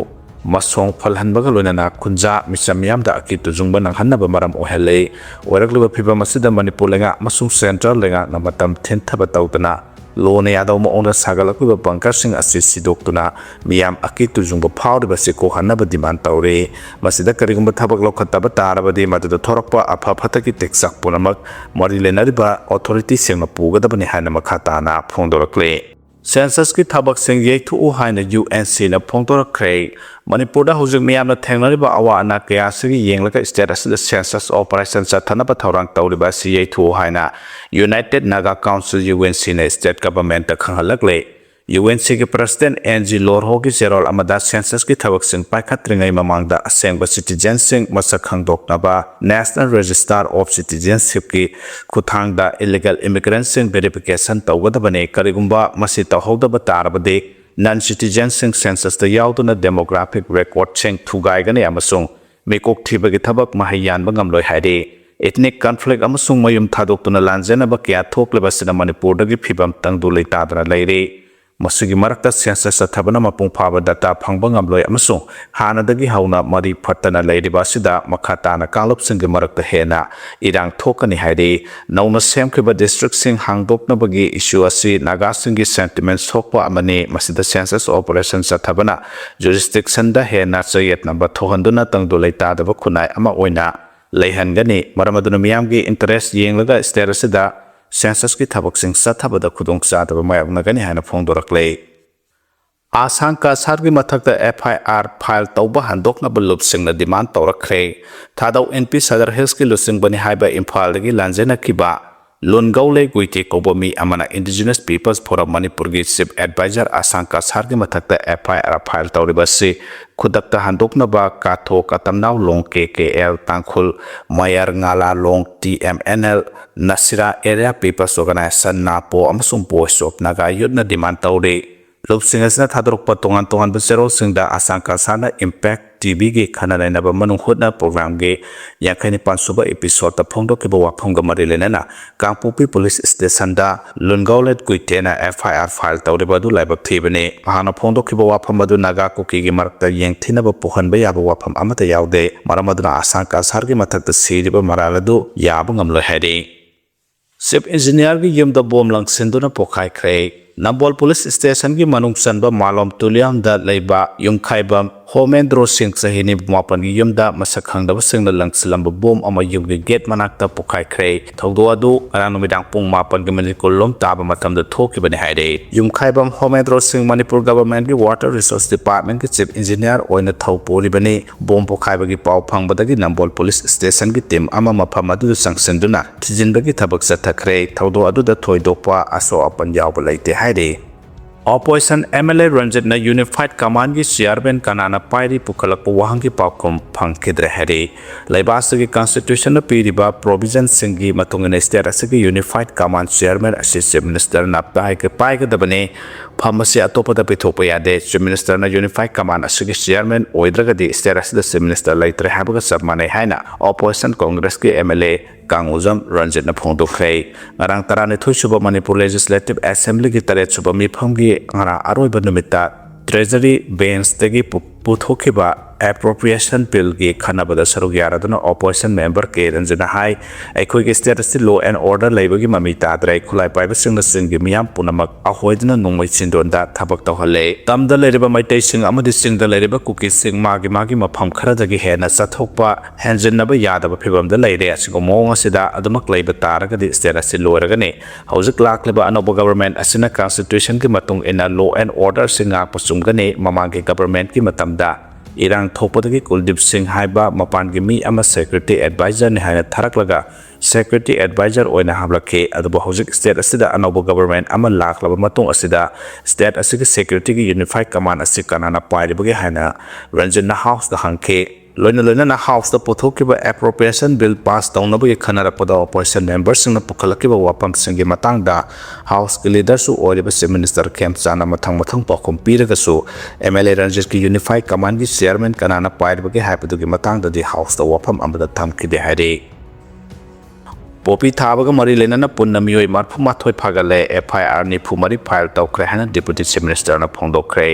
ꯃꯁꯣꯡ ꯐꯜꯍꯟꯕꯒ ꯂꯣꯏꯅꯅ ꯈꯨꯟꯖꯥ ꯃꯤꯆꯝ ꯃꯤꯌꯥꯝꯗ ꯑꯀꯤ ꯇꯨꯖꯨꯡꯕ ꯅꯪꯍꯟꯅꯕ ꯃꯔꯝ ꯑꯣꯏꯍꯜꯂꯤ꯫ ꯑꯣꯏꯔꯛꯂꯤꯕ ꯐꯤꯚꯝ ꯑꯁꯤꯗ ꯃꯅꯤꯄꯨꯔ ꯂꯩꯉꯥꯛ ꯑꯃꯁꯨꯡ ꯁꯦꯟꯇ꯭ꯔꯦꯜ ꯂꯩꯉꯥꯛꯅ ꯃꯇꯝ ꯊꯤꯟꯊꯕ ꯇꯧꯗꯅ ꯂꯣꯅ ꯌꯥꯗꯕ ꯃꯑꯣꯡꯗ ꯁꯥꯒꯠꯂꯛꯂꯤꯕ ꯕꯪꯀꯔꯁꯤꯡ ꯑꯁꯤ ꯁꯤꯗꯣꯛꯇꯨꯅ ꯃꯤꯌꯥꯝ ꯑꯀꯤ ꯇꯨꯖꯨꯡꯕ ꯐꯥꯎꯔꯤꯕ ꯑꯁꯤ ꯀꯣꯛꯍꯟꯅꯕ ꯗꯤꯃꯥꯟ ꯇꯧꯔꯤ꯫ ꯃꯁꯤꯗ ꯀꯔꯤꯒꯨꯝꯕ ꯊꯕꯛ ꯂꯧꯈꯠꯇꯕ ꯇꯥꯔꯕꯗꯤ ꯃꯗꯨꯗ ꯊꯣꯔꯛꯄ ꯑꯐ ꯐꯠꯇꯒꯤ ꯇꯦꯛꯆꯥꯛ ꯄꯨꯝꯅꯃꯛ ꯃꯔꯤ ꯂꯩꯅꯔꯤꯕ ꯑꯣꯊꯣꯔꯤꯇꯤꯁꯤꯡꯅ ꯄꯨꯒꯗꯕꯅꯤ ꯍꯥꯏꯅ ꯃꯈꯥ ꯇꯥꯅ ꯐꯣꯡꯗꯣꯔꯛꯂꯤ꯫ ꯁꯦꯟꯁꯁꯀꯤ ꯊꯕꯛꯁꯤꯡ ꯌꯩꯊꯣꯛꯎ ꯍꯥꯏꯅ ꯌꯨ ꯑꯦꯟ ꯁꯤꯅ ꯐꯣꯡꯗꯣꯔꯛꯈ꯭ꯔꯦ꯫ ꯃꯅꯤꯄꯨꯔꯗ ꯍꯧꯖꯤꯛ ꯃꯤꯌꯥꯝꯅ ꯊꯦꯡꯅꯔꯤꯕ ꯑꯋꯥ ꯑꯅꯥ ꯀꯌꯥ ꯑꯁꯤꯒꯤ ꯌꯦꯡꯂꯒ ꯁ꯭ꯇꯦꯠ ꯑꯁꯤꯗ ꯁꯦꯟꯁꯁ ꯑꯣꯄꯔꯦꯁꯟ ꯆꯠꯊꯅꯕ ꯊꯧꯔꯥꯡ ꯇꯧꯔꯤꯕ ꯑꯁꯤ ꯌꯩꯊꯣꯛꯎ ꯍꯥꯏꯅ united Naga council, U N ꯁꯤꯅ ꯁ꯭ꯇꯦꯠ ꯒꯚꯔꯟꯃꯦꯟꯠꯇ ꯈꯪꯍꯜꯂꯛꯂꯦ꯫ ꯌꯨ ꯑꯦꯟ ꯁꯤꯒꯤ ꯄ꯭ꯔꯁꯤꯗꯦꯟꯠ ꯑꯦꯟ ꯖꯤ ꯂꯣꯔꯍꯣꯒꯤ ꯆꯦꯔꯣꯜ ꯑꯃꯗ ꯁꯦꯟꯁꯁꯀꯤ ꯊꯕꯛꯁꯤꯡ ꯄꯥꯏꯈꯠꯇ꯭ꯔꯤꯉꯩ ꯃꯃꯥꯡꯗ ꯑꯁꯦꯡꯕ ꯁꯤꯇꯤꯖꯦꯟꯁꯤꯡ ꯃꯁꯛ ꯈꯪꯗꯣꯛꯅꯕ National Register of Citizenshipꯀꯤ ꯈꯨꯠꯊꯥꯡꯗ ꯏꯂꯤꯒꯦꯜ ꯏꯃꯤꯒ꯭ꯔꯦꯟꯠꯁꯤꯡ ꯚꯦꯔꯤꯐꯤꯀꯦꯁꯟ ꯇꯧꯒꯗꯕꯅꯤ꯫ ꯀꯔꯤꯒꯨꯝꯕ ꯃꯁꯤ ꯇꯧꯍꯧꯗꯕ ꯇꯥꯔꯕꯗꯤ Non-citizenꯁꯤꯡ censusꯇ ꯌꯥꯎꯗꯨꯅ demographic recordꯁꯤꯡ ꯊꯨꯒꯥꯏꯒꯅꯤ ꯑꯃꯁꯨꯡ ꯃꯤꯀꯣꯛ ꯊꯤꯕꯒꯤ ꯊꯕꯛ ꯃꯍꯩ ꯌꯥꯟꯕ ꯉꯝꯂꯣꯏ ꯍꯥꯏꯔꯤ꯫ Ethnic conflict ꯑꯃꯁꯨꯡ ꯃꯌꯨꯝ ꯊꯥꯗꯣꯛꯇꯨꯅ ꯂꯥꯟꯖꯦꯟꯅꯕ ꯀꯌꯥ ꯊꯣꯛꯂꯤꯕ ꯑꯁꯤꯅ ꯃꯅꯤꯄꯨꯔꯗꯒꯤ ꯐꯤꯕꯝ ꯇꯪꯗꯨ ꯂꯩꯇꯥꯗꯅ ꯂꯩꯔꯤ꯫ ꯃꯁꯤꯒꯤ ꯃꯔꯛꯇ census ꯆꯠꯊꯕꯅ ꯃꯄꯨꯡ ꯐꯥꯕ data ꯐꯪꯕ ꯉꯝꯂꯣꯏ ꯑꯃꯁꯨꯡ ꯍꯥꯟꯅꯗꯒꯤ ꯍꯧꯅ ꯃꯔꯤ ꯐꯠꯇꯅ ꯂꯩꯔꯤꯕ ꯑꯁꯤꯗ ꯃꯈꯥ ꯇꯥꯅ ꯀꯥꯡꯂꯨꯞꯁꯤꯡꯒꯤ ꯃꯔꯛꯇ ꯍꯦꯟꯅ ꯏꯔꯥꯡ ꯊꯣꯛꯀꯅꯤ ꯍꯥꯏꯔꯤ꯫ ꯅꯧꯅ ꯁꯦꯝꯈꯤꯕ districtꯁꯤꯡ ꯍꯥꯡꯗꯣꯛꯅꯕꯒꯤ issue ꯑꯁꯤ ꯅꯥꯒꯥꯁꯤꯡꯒꯤ sentiment ꯁꯣꯛꯄ ꯑꯃꯅꯤ꯫ ꯃꯁꯤꯗ census operation ꯆꯠꯊꯕꯅ jurisdictionꯗ ꯍꯦꯟꯅ ꯆꯌꯦꯠꯅꯕ ꯊꯣꯛꯍꯟꯗꯨꯅ ꯇꯪꯗꯨ ꯂꯩꯇꯥꯗꯕ ꯈꯨꯟꯅꯥꯏ ꯑꯃ ꯑꯣꯏꯅ ꯂꯩꯍꯟꯒꯅꯤ꯫ ꯃꯔꯝ ꯑꯗꯨꯅ ꯃꯤꯌꯥꯝꯒꯤ interest ꯌꯦꯡꯂꯒ state ꯑꯁꯤꯗ censusꯀꯤ ꯊꯕꯛꯁꯤꯡ ꯆꯠꯊꯕꯗ ꯈꯨꯗꯣꯡꯆꯥꯗꯕ ꯃꯥꯌꯣꯛꯅꯒꯅꯤ ꯍꯥꯏꯅ ꯐꯣꯡꯗꯣꯔꯛꯂꯦ꯫ ꯑꯁꯥꯡ ꯀꯁꯥꯔꯒꯤ ꯃꯊꯛꯇ FIR file ꯇꯧꯕ ꯍꯟꯗꯣꯛꯅꯕ ꯂꯨꯞꯁꯤꯡꯅ demand ꯇꯧꯔꯛꯈ꯭ꯔꯦ꯫ ꯊꯥꯗꯧ NP Sadar Hillsꯀꯤ ꯂꯨꯆꯤꯡꯕꯅꯤ ꯍꯥꯏꯕ ꯏꯝꯐꯥꯜꯗꯒꯤ ꯂꯥꯟꯖꯦꯟꯅꯈꯤꯕ ꯂꯨꯟꯒꯧꯂꯦ ꯒꯨꯏꯇꯦ ꯀꯧꯕ ꯃꯤ ꯑꯃꯅ Indigenous Peoples Forum ꯃꯅꯤꯄꯨꯔꯒꯤ chief advisor ꯑꯁꯥꯡ ꯀꯁꯥꯔꯒꯤ ꯃꯊꯛꯇ FIR file ꯇꯧꯔꯤꯕ ꯑꯁꯤ ꯈꯨꯗꯛꯇ ꯍꯟꯗꯣꯛꯅꯕ ꯀꯥꯊꯣ ꯀꯇꯝꯅꯥꯎ ꯂꯣꯡ KKL ꯇꯥꯡꯈꯨꯜ, ꯃꯌꯥꯔ ꯉꯥꯂꯥ ꯂꯣꯡ TMNL, ꯅꯁꯤꯔꯥ Area People's Organisation, NAPO ꯑꯃꯁꯨꯡ Voice of Naga Youthꯅ demand ꯇꯧꯔꯤ꯫ ꯂꯨꯞꯁꯤꯡ ꯑꯁꯤꯅ ꯊꯥꯗꯣꯔꯛꯄ ꯇꯣꯉꯥꯟ ꯇꯣꯉꯥꯟꯕ ꯆꯦꯔꯣꯜꯁꯤꯡꯗ ꯑꯁꯥꯡ ꯀꯁꯥꯔꯅ Impact TVꯒꯤ ꯈꯟꯅ ꯅꯩꯅꯕ ꯃꯅꯨꯡ ꯍꯨꯠꯅ programꯒꯤ ꯌꯥꯡꯈꯩ ꯅꯤꯄꯥꯟ ꯁꯨꯕ episodeꯇ ꯐꯣꯡꯗꯣꯛꯈꯤꯕ ꯋꯥꯐꯝꯒ ꯃꯔꯤ ꯂꯩꯅꯅ ꯀꯥꯡꯄꯣꯛꯄꯤ police stationꯗ ꯂꯨꯟꯒꯧꯂꯦꯠ ꯒꯨꯏꯇꯦꯅ FIR file ꯇꯧꯔꯤꯕ ꯑꯗꯨ ꯂꯥꯏꯕꯛ ꯊꯤꯕꯅꯤ꯫ ꯃꯍꯥꯛꯅ ꯐꯣꯡꯗꯣꯛꯈꯤꯕ ꯋꯥꯐꯝ ꯑꯗꯨ ꯅꯥꯒꯥ ꯀꯨꯀꯤꯒꯤ ꯃꯔꯛꯇ ꯌꯦꯡꯊꯤꯅꯕ ꯄꯨꯍꯟꯕ ꯌꯥꯕ ꯋꯥꯐꯝ ꯑꯃꯠꯇ ꯌꯥꯎꯗꯦ꯫ ꯃꯔꯝ ꯑꯗꯨꯅ ꯑꯁꯥꯡ ꯀꯁꯥꯔꯒꯤ ꯃꯊꯛꯇ ꯁꯤꯔꯤꯕ ꯃꯔꯥꯜ ꯑꯗꯨ ꯌꯥꯕ ꯉꯝꯂꯣꯏ ꯍꯥꯏꯔꯤ꯫ Chief Engineerꯒꯤ ꯌꯨꯝꯗ ꯕꯣꯝ ꯂꯪꯁꯤꯟꯗꯨꯅ ꯄꯣꯈꯥꯏꯈ꯭ꯔꯦ꯫ ꯅꯝꯕꯣꯜ police stationꯒꯤ ꯃꯅꯨꯡ ꯆꯟꯕ ꯃꯥꯂꯣꯝ ꯇꯨꯂꯤꯌꯥꯝꯗ ꯂꯩꯕ ꯌꯨꯝꯈꯥꯏꯕꯝ ꯍꯣꯃꯦꯟꯗ꯭ꯔꯣ ꯁꯤꯡ ꯆꯍꯤ ꯅꯤꯐꯨ ꯃꯥꯄꯟꯒꯤ ꯌꯨꯝꯗ ꯃꯁꯛ ꯈꯪꯗꯕꯁꯤꯡꯅ ꯂꯪꯁꯤꯜꯂꯝꯕ ꯕꯣꯝ ꯑꯃ ꯌꯨꯝꯒꯤ gate ꯃꯅꯥꯛꯇ ꯄꯣꯈꯥꯏꯈ꯭ꯔꯦ꯫ ꯊꯧꯗꯣꯛ ꯑꯗꯨ ꯉꯔꯥꯡ ꯅꯨꯃꯤꯗꯥꯡ ꯄꯨꯡ ꯃꯥꯄꯟꯒꯤ minute ꯀꯨꯟ ꯂꯣꯝ ꯇꯥꯕ ꯃꯇꯝꯗ ꯊꯣꯛꯈꯤꯕꯅꯤ ꯍꯥꯏꯔꯤ꯫ ꯌꯨꯝꯈꯥꯏꯕꯝ ꯍꯣꯃꯦꯟꯗ꯭ꯔꯣ ꯁꯤꯡ Manipur governmentꯀꯤ Water Resource Departmentꯀꯤ chief engineer ꯑꯣꯏꯅ ꯊꯧ ꯄꯨꯔꯤꯕꯅꯤ꯫ ꯕꯣꯝ ꯄꯣꯈꯥꯏꯕꯒꯤ ꯄꯥꯎ ꯐꯪꯕꯗꯒꯤ ꯅꯝꯕꯣꯜ police stationꯒꯤ team ꯑꯃ ꯃꯐꯝ ꯑꯗꯨꯗ ꯆꯪꯁꯤꯟꯗꯨꯅ ꯊꯤꯖꯤꯟꯕꯒꯤ ꯊꯕꯛ ꯆꯠꯊꯈ꯭ꯔꯦ꯫ ꯊꯧꯗꯣꯛ ꯑꯗꯨꯗ ꯊꯣꯏꯗꯣꯛꯄ ꯑꯁꯣꯛ ꯑꯄꯟ ꯌꯥꯎꯕ ꯂꯩꯇꯦ ꯍꯥꯏꯔꯤ꯫ Opposition M L A ꯔꯟꯖꯤꯠꯅ Unified Commandꯒꯤ chairman ꯀꯅꯥꯅ ꯄꯥꯏꯔꯤ ꯄꯨꯈꯠꯂꯛꯄ ꯋꯥꯍꯪꯒꯤ ꯄꯥꯎꯈꯨꯝ ꯐꯪꯈꯤꯗ꯭ꯔꯦ ꯍꯥꯏꯔꯤ꯫ ꯂꯩꯕꯥꯛ ꯑꯁꯤꯒꯤ constitutionꯅ ꯄꯤꯔꯤꯕ provisionꯁꯤꯡꯒꯤ ꯃꯇꯨꯡ ꯏꯟꯅ state ꯑꯁꯤꯒꯤ Unified Command chairman ꯑꯁꯤ Chief Ministerꯅ ꯄꯥꯏꯒ-, ꯄꯥꯏꯒꯗꯕꯅꯤ꯫ ꯐꯝ ꯑꯁꯤ ꯑꯇꯣꯞꯄꯗ ꯄꯤꯊꯣꯛꯄ ꯌꯥꯗꯦ꯫ Chief Ministerꯅ Unified Command ꯑꯁꯤꯒꯤ chairman ꯑꯣꯏꯗ꯭ꯔꯒꯗꯤ state ꯑꯁꯤꯗ Chief Minister ꯂꯩꯇ꯭ꯔꯦ ꯍꯥꯏꯕꯒ ꯆꯞ ꯃꯥꯟꯅꯩ ꯍꯥꯏꯅ opposition Congressꯀꯤ M L A ꯀꯥꯡꯉꯨꯖꯝ ꯔꯟꯖꯤꯠꯅ ꯐꯣꯡꯗꯣꯛꯈ꯭ꯔꯦ꯫ ꯉꯔꯥꯡ ꯇꯔꯥꯅꯤꯊꯣꯏ ꯁꯨꯕ Manipur Legislative Assemblyꯒꯤ ꯇꯔꯦꯠ ꯁꯨꯕ ꯃꯤꯐꯝꯒꯤ ꯉꯔꯥꯡ ꯑꯔꯣꯏꯕ ꯅꯨꯃꯤꯠꯇ Treasury Benchꯇꯒꯤ ꯄꯨ-, ꯄꯨꯊꯣꯛꯈꯤꯕ Appropriation Billꯒꯤ ꯈꯟꯅꯕꯗ ꯁꯔꯨꯛ ꯌꯥꯔꯗꯨꯅ opposition member ꯀꯦ ꯔꯟꯖꯤꯠꯅ ꯍꯥꯏ, ꯑꯩꯈꯣꯏꯒꯤ state ꯑꯁꯤ law and order ꯂꯩꯕꯒꯤ ꯃꯃꯤ ꯇꯥꯗ꯭ꯔꯦ꯫ ꯈꯨꯠꯂꯥꯏ ꯄꯥꯏꯕꯁꯤꯡꯅ ꯆꯤꯡꯒꯤ ꯃꯤꯌꯥꯝ ꯄꯨꯝꯅꯃꯛ ꯑꯍꯣꯏꯗꯨꯅ ꯅꯣꯡꯃꯩ ꯆꯤꯟꯗꯣꯟꯗ ꯊꯕꯛ ꯇꯧꯍꯜꯂꯦ꯫ ꯇꯝꯗ ꯂꯩꯔꯤꯕ ꯃꯩꯇꯩꯁꯤꯡ ꯑꯃꯗꯤ ꯆꯤꯡꯗ ꯂꯩꯔꯤꯕ ꯀꯨꯀꯤꯁꯤꯡ ꯃꯥꯒꯤ ꯃꯥꯒꯤ ꯃꯐꯝ ꯈꯔꯗꯒꯤ ꯍꯦꯟꯅ ꯆꯠꯊꯣꯛꯄ ꯍꯦꯟꯖꯤꯟꯅꯕ ꯌꯥꯗꯕ ꯐꯤꯕꯝꯗ ꯂꯩꯔꯦ꯫ ꯑꯁꯤꯒꯨꯝꯕ ꯃꯑꯣꯡ ꯑꯁꯤꯗ ꯑꯗꯨꯃꯛ ꯂꯩꯕ ꯇꯥꯔꯒꯗꯤ state ꯑꯁꯤ ꯂꯣꯏꯔꯒꯅꯤ꯫ ꯍꯧꯖꯤꯛ ꯂꯥꯛꯂꯤꯕ ꯑꯅꯧꯕ government ꯑꯁꯤꯅ constitutionꯒꯤ ꯃꯇꯨꯡ ꯏꯟꯅ law and order ꯑꯁꯤ ꯉꯥꯛꯄ ꯆꯨꯝꯒꯅꯤ꯫ ꯃꯃꯥꯡꯒꯤ governmentꯀꯤ ꯃꯇꯝꯗ ꯏꯔꯥꯡ ꯊꯣꯛꯄꯗꯒꯤ ꯀꯨꯜꯗꯤꯞ ꯁꯤꯡ ꯍꯥꯏꯕ ꯃꯄꯥꯟꯒꯤ ꯃꯤ ꯑꯃ security advisorꯅꯤ ꯍꯥꯏꯅ ꯊꯥꯔꯛꯂꯒ security advisor ꯑꯣꯏꯅ ꯍꯥꯞꯂꯛꯈꯤ꯫ ꯑꯗꯨꯕꯨ ꯍꯧꯖꯤꯛ state ꯑꯁꯤꯗ ꯑꯅꯧꯕ government ꯑꯃ ꯂꯥꯛꯂꯕ ꯃꯇꯨꯡ ꯑꯁꯤꯗ state ꯑꯁꯤꯒꯤ securityꯒꯤ Unified Command ꯑꯁꯤ ꯀꯅꯥꯅ ꯄꯥꯏꯔꯤꯕꯒꯦ ꯍꯥꯏꯅ ꯔꯟꯖꯤꯠꯅ Houseꯗ ꯍꯪꯈꯤ꯫ ꯂꯣꯏꯅ ꯂꯣꯏꯅꯅ Houseꯇ ꯄꯨꯊꯣꯛꯈꯤꯕ Appropriation Bill pass ꯇꯧꯅꯕꯒꯤ ꯈꯟꯅꯔꯛꯄꯗ opposition memberꯁꯤꯡꯅ ꯄꯨꯈꯠꯂꯛꯈꯤꯕ ꯋꯥꯐꯝꯁꯤꯡꯒꯤ ꯃꯇꯥꯡꯗ Houseꯀꯤ leaderꯁꯨ ꯑꯣꯏꯔꯤꯕ Chief Minister ꯈꯦꯝꯆꯥꯟꯅ ꯃꯊꯪ ꯃꯊꯪ ꯄꯥꯎꯈꯨꯝ ꯄꯤꯔꯒꯁꯨ M L A ꯔꯟꯖꯤꯠꯀꯤ Unified Commandꯒꯤ chairman ꯀꯅꯥꯅ ꯄꯥꯏꯔꯤꯕꯒꯦ ꯍꯥꯏꯕꯗꯨꯒꯤ ꯃꯇꯥꯡꯗꯗꯤ Houseꯇ ꯋꯥꯐꯝ ꯑꯃꯠꯇ ꯊꯝꯈꯤꯗꯦ ꯍꯥꯏꯔꯤ꯫ ꯄꯣꯄꯤ ꯊꯥꯕꯒ ꯃꯔꯤ ꯂꯩꯅꯅ ꯄꯨꯟꯅ ꯃꯤꯑꯣꯏ ꯃꯔꯤꯐꯨ ꯃꯥꯊꯣꯏ ꯐꯥꯒꯠꯂꯦ, F I R ꯅꯤꯐꯨ ꯃꯔꯤ file ꯇꯧꯈ꯭ꯔꯦ ꯍꯥꯏꯅ Deputy Chief Ministerꯅ ꯐꯣꯡꯗꯣꯛꯈ꯭ꯔꯦ꯫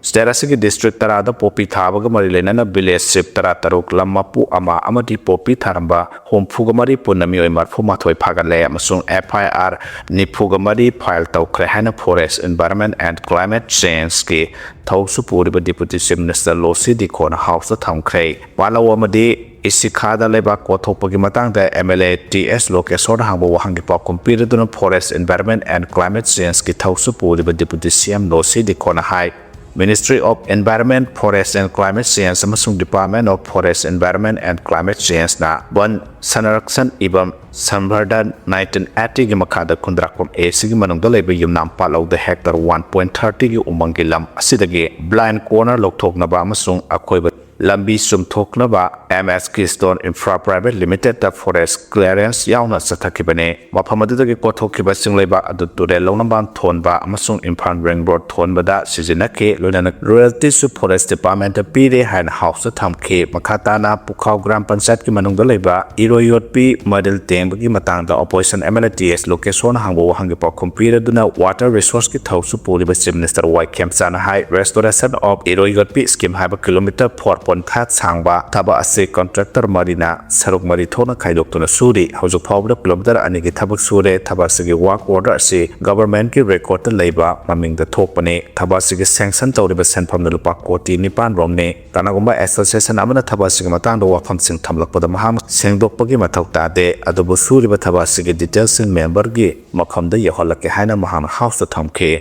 State ꯑꯁꯤꯒꯤ district ꯇꯔꯥꯗ ꯄꯣꯄꯤ ꯊꯥꯕꯒ ꯃꯔꯤ ꯂꯩꯅꯅ village sweep ꯇꯔꯥ ꯇꯔꯨꯛ, ꯂꯝ ꯃꯄꯨ ꯑꯃ ꯑꯃꯗꯤ ꯄꯣꯄꯤ ꯊꯥꯔꯝꯕ ꯍꯨꯝꯐꯨꯒ ꯃꯔꯤ ꯄꯨꯟꯅ ꯃꯤꯑꯣꯏ ꯃꯔꯤꯐꯨ ꯃꯥꯊꯣꯏ ꯐꯥꯒꯠꯂꯦ ꯑꯃꯁꯨꯡ F I R ꯅꯤꯐꯨꯒ ꯃꯔꯤ file ꯇꯧꯈ꯭ꯔꯦ ꯍꯥꯏꯅ Forest, Environment and Climate Changeꯀꯤ ꯊꯧꯁꯨ ꯄꯨꯔꯤꯕ Deputy Chief Minister ꯂꯣꯁꯤ ꯗꯤꯈꯣꯅ Houseꯇ ꯊꯝꯈ꯭ꯔꯦ꯫ ꯄꯥꯂꯧ ꯑꯃꯗꯤ ꯏꯁꯤꯈꯥꯗ ꯂꯩꯕꯥꯛ ꯀꯣꯊꯣꯛꯄꯒꯤ ꯃꯇꯥꯡꯗ M L A T S ꯂꯣꯀꯦꯁꯣꯔꯅ ꯍꯪꯕ ꯋꯥꯍꯪꯒꯤ ꯄꯥꯎꯈꯨꯝ ꯄꯤꯔꯗꯨꯅ Forest, Environment and Climate Changeꯀꯤ ꯊꯧꯁꯨ ꯄꯨꯔꯤꯕ Deputy C M ꯂꯣꯁꯤ ꯗꯤꯈꯣꯅ high, Ministry of Environment, Forest and Climate Change ꯑꯃꯁꯨꯡ Department of Forest, Environment and Climate Change ꯅ Van Sanrakshan Evam Sambardhan nineteen eighty ꯒꯤ ꯃꯈꯥꯗ ꯈꯨꯟꯗ꯭ꯔꯥꯛꯄꯝ A ꯁꯤꯒꯤ ꯃꯅꯨꯡꯗ ꯂꯩꯕ ꯌꯨꯝꯅꯥꯝ ꯄꯥꯠꯂꯧꯗ hectare one point thirty ꯒꯤ ꯎꯃꯪꯒꯤ ꯂꯝ ꯑꯁꯤꯗꯒꯤ blind corner ꯂꯧꯊꯣꯛꯅꯕ ꯑꯃꯁꯨꯡ ꯑꯀꯣꯏꯕ ꯂꯝꯕꯤ ꯆꯨꯝꯊꯣꯛꯅꯕ M S Keystone Infra Private Limited ꯇ forest clearance ꯌꯥꯎꯅ ꯆꯠꯊꯈꯤꯕꯅꯤ꯫ ꯃꯐꯝ ꯑꯗꯨꯗꯒꯤ ꯀꯣꯊꯣꯛꯈꯤꯕ ꯆꯤꯡꯂꯩꯕꯥꯛ ꯑꯗꯨ ꯇꯨꯔꯦꯜ ꯂꯧꯅꯕꯥꯟ ꯊꯣꯟꯕ ꯑꯃꯁꯨꯡ ꯏꯝꯐꯥꯜ ring road ꯊꯣꯟꯕꯗ ꯁꯤꯖꯤꯟꯅꯈꯤ꯫ ꯂꯣꯏꯅꯅ royalty ꯁꯨ Forest Department ꯇ ꯄꯤꯔꯦ ꯍꯥꯏꯅ house ꯇ ꯊꯝꯈꯤ꯫ ꯃꯈꯥ ꯇꯥꯅ ꯄꯨꯈꯥꯎ ꯒ꯭ꯔꯥꯝ ꯄꯟꯆꯥꯌꯠꯀꯤ ꯃꯅꯨꯡꯗ ꯂꯩꯕ ꯏꯔꯣꯏ ꯌꯣꯠꯄꯤ ꯃꯔꯤꯜ ꯇꯦꯡꯕꯒꯤ ꯃꯇꯥꯡꯗ opposition M L A T S ꯂꯣꯀꯦꯁꯣꯔꯅ ꯍꯪꯕ ꯋꯥꯍꯪꯒꯤ ꯄꯥꯎꯈꯨꯝ ꯄꯤꯔꯗꯨꯅ water resource ꯀꯤ ꯊꯧꯁꯨ ꯄꯨꯔꯤꯕ Chief Minister Y ꯈꯦꯝꯆꯥꯅ high, restoration of ꯏꯔꯣꯏ ꯌꯣꯠꯄꯤ scheme ꯍꯥꯏꯕ kilometre four point five ꯁꯥꯡꯕ ꯊꯕꯛ ꯑꯁꯤ contractor ꯃꯔꯤꯅ ꯁꯔꯨꯛ ꯃꯔꯤ ꯊꯣꯛꯅ ꯈꯥꯏꯗꯣꯛꯇꯨꯅ ꯁꯨꯔꯤ꯫ ꯍꯧꯖꯤꯛ ꯐꯥꯎꯕꯗ kilometre ꯑꯅꯤꯒꯤ ꯊꯕꯛ ꯁꯨꯔꯦ꯫ ꯊꯕꯛ ꯑꯁꯤꯒꯤ work order ꯑꯁꯤ government ꯀꯤ record ꯇ ꯂꯩꯕ ꯃꯃꯤꯡꯗ ꯊꯣꯛꯄꯅꯤ꯫ ꯊꯕꯛ ꯑꯁꯤꯒꯤ sanction ꯇꯧꯔꯤꯕ ꯁꯦꯟꯐꯝꯅ ꯂꯨꯄꯥ ꯀꯣꯇꯤ ꯅꯤꯄꯥꯟ ꯔꯣꯝꯅꯤ꯫ ꯀꯅꯥꯒꯨꯝꯕ association ꯑꯃꯅ ꯊꯕꯛ ꯑꯁꯤꯒꯤ ꯃꯇꯥꯡꯗ ꯋꯥꯐꯝꯁꯤꯡ ꯊꯝꯂꯛꯄꯗ ꯃꯍꯥꯛ ꯁꯦꯡꯗꯣꯛꯄꯒꯤ ꯃꯊꯧ ꯇꯥꯗꯦ, ꯑꯗꯨꯕꯨ ꯁꯨꯔꯤꯕ ꯊꯕꯛ ꯑꯁꯤꯒꯤ details ꯁꯤꯡ member ꯒꯤ ꯃꯐꯝꯗ ꯌꯧꯍꯜꯂꯛꯀꯦ ꯍꯥꯏꯅ ꯃꯍꯥꯛꯅ house ꯇ ꯊꯝꯈꯤ꯫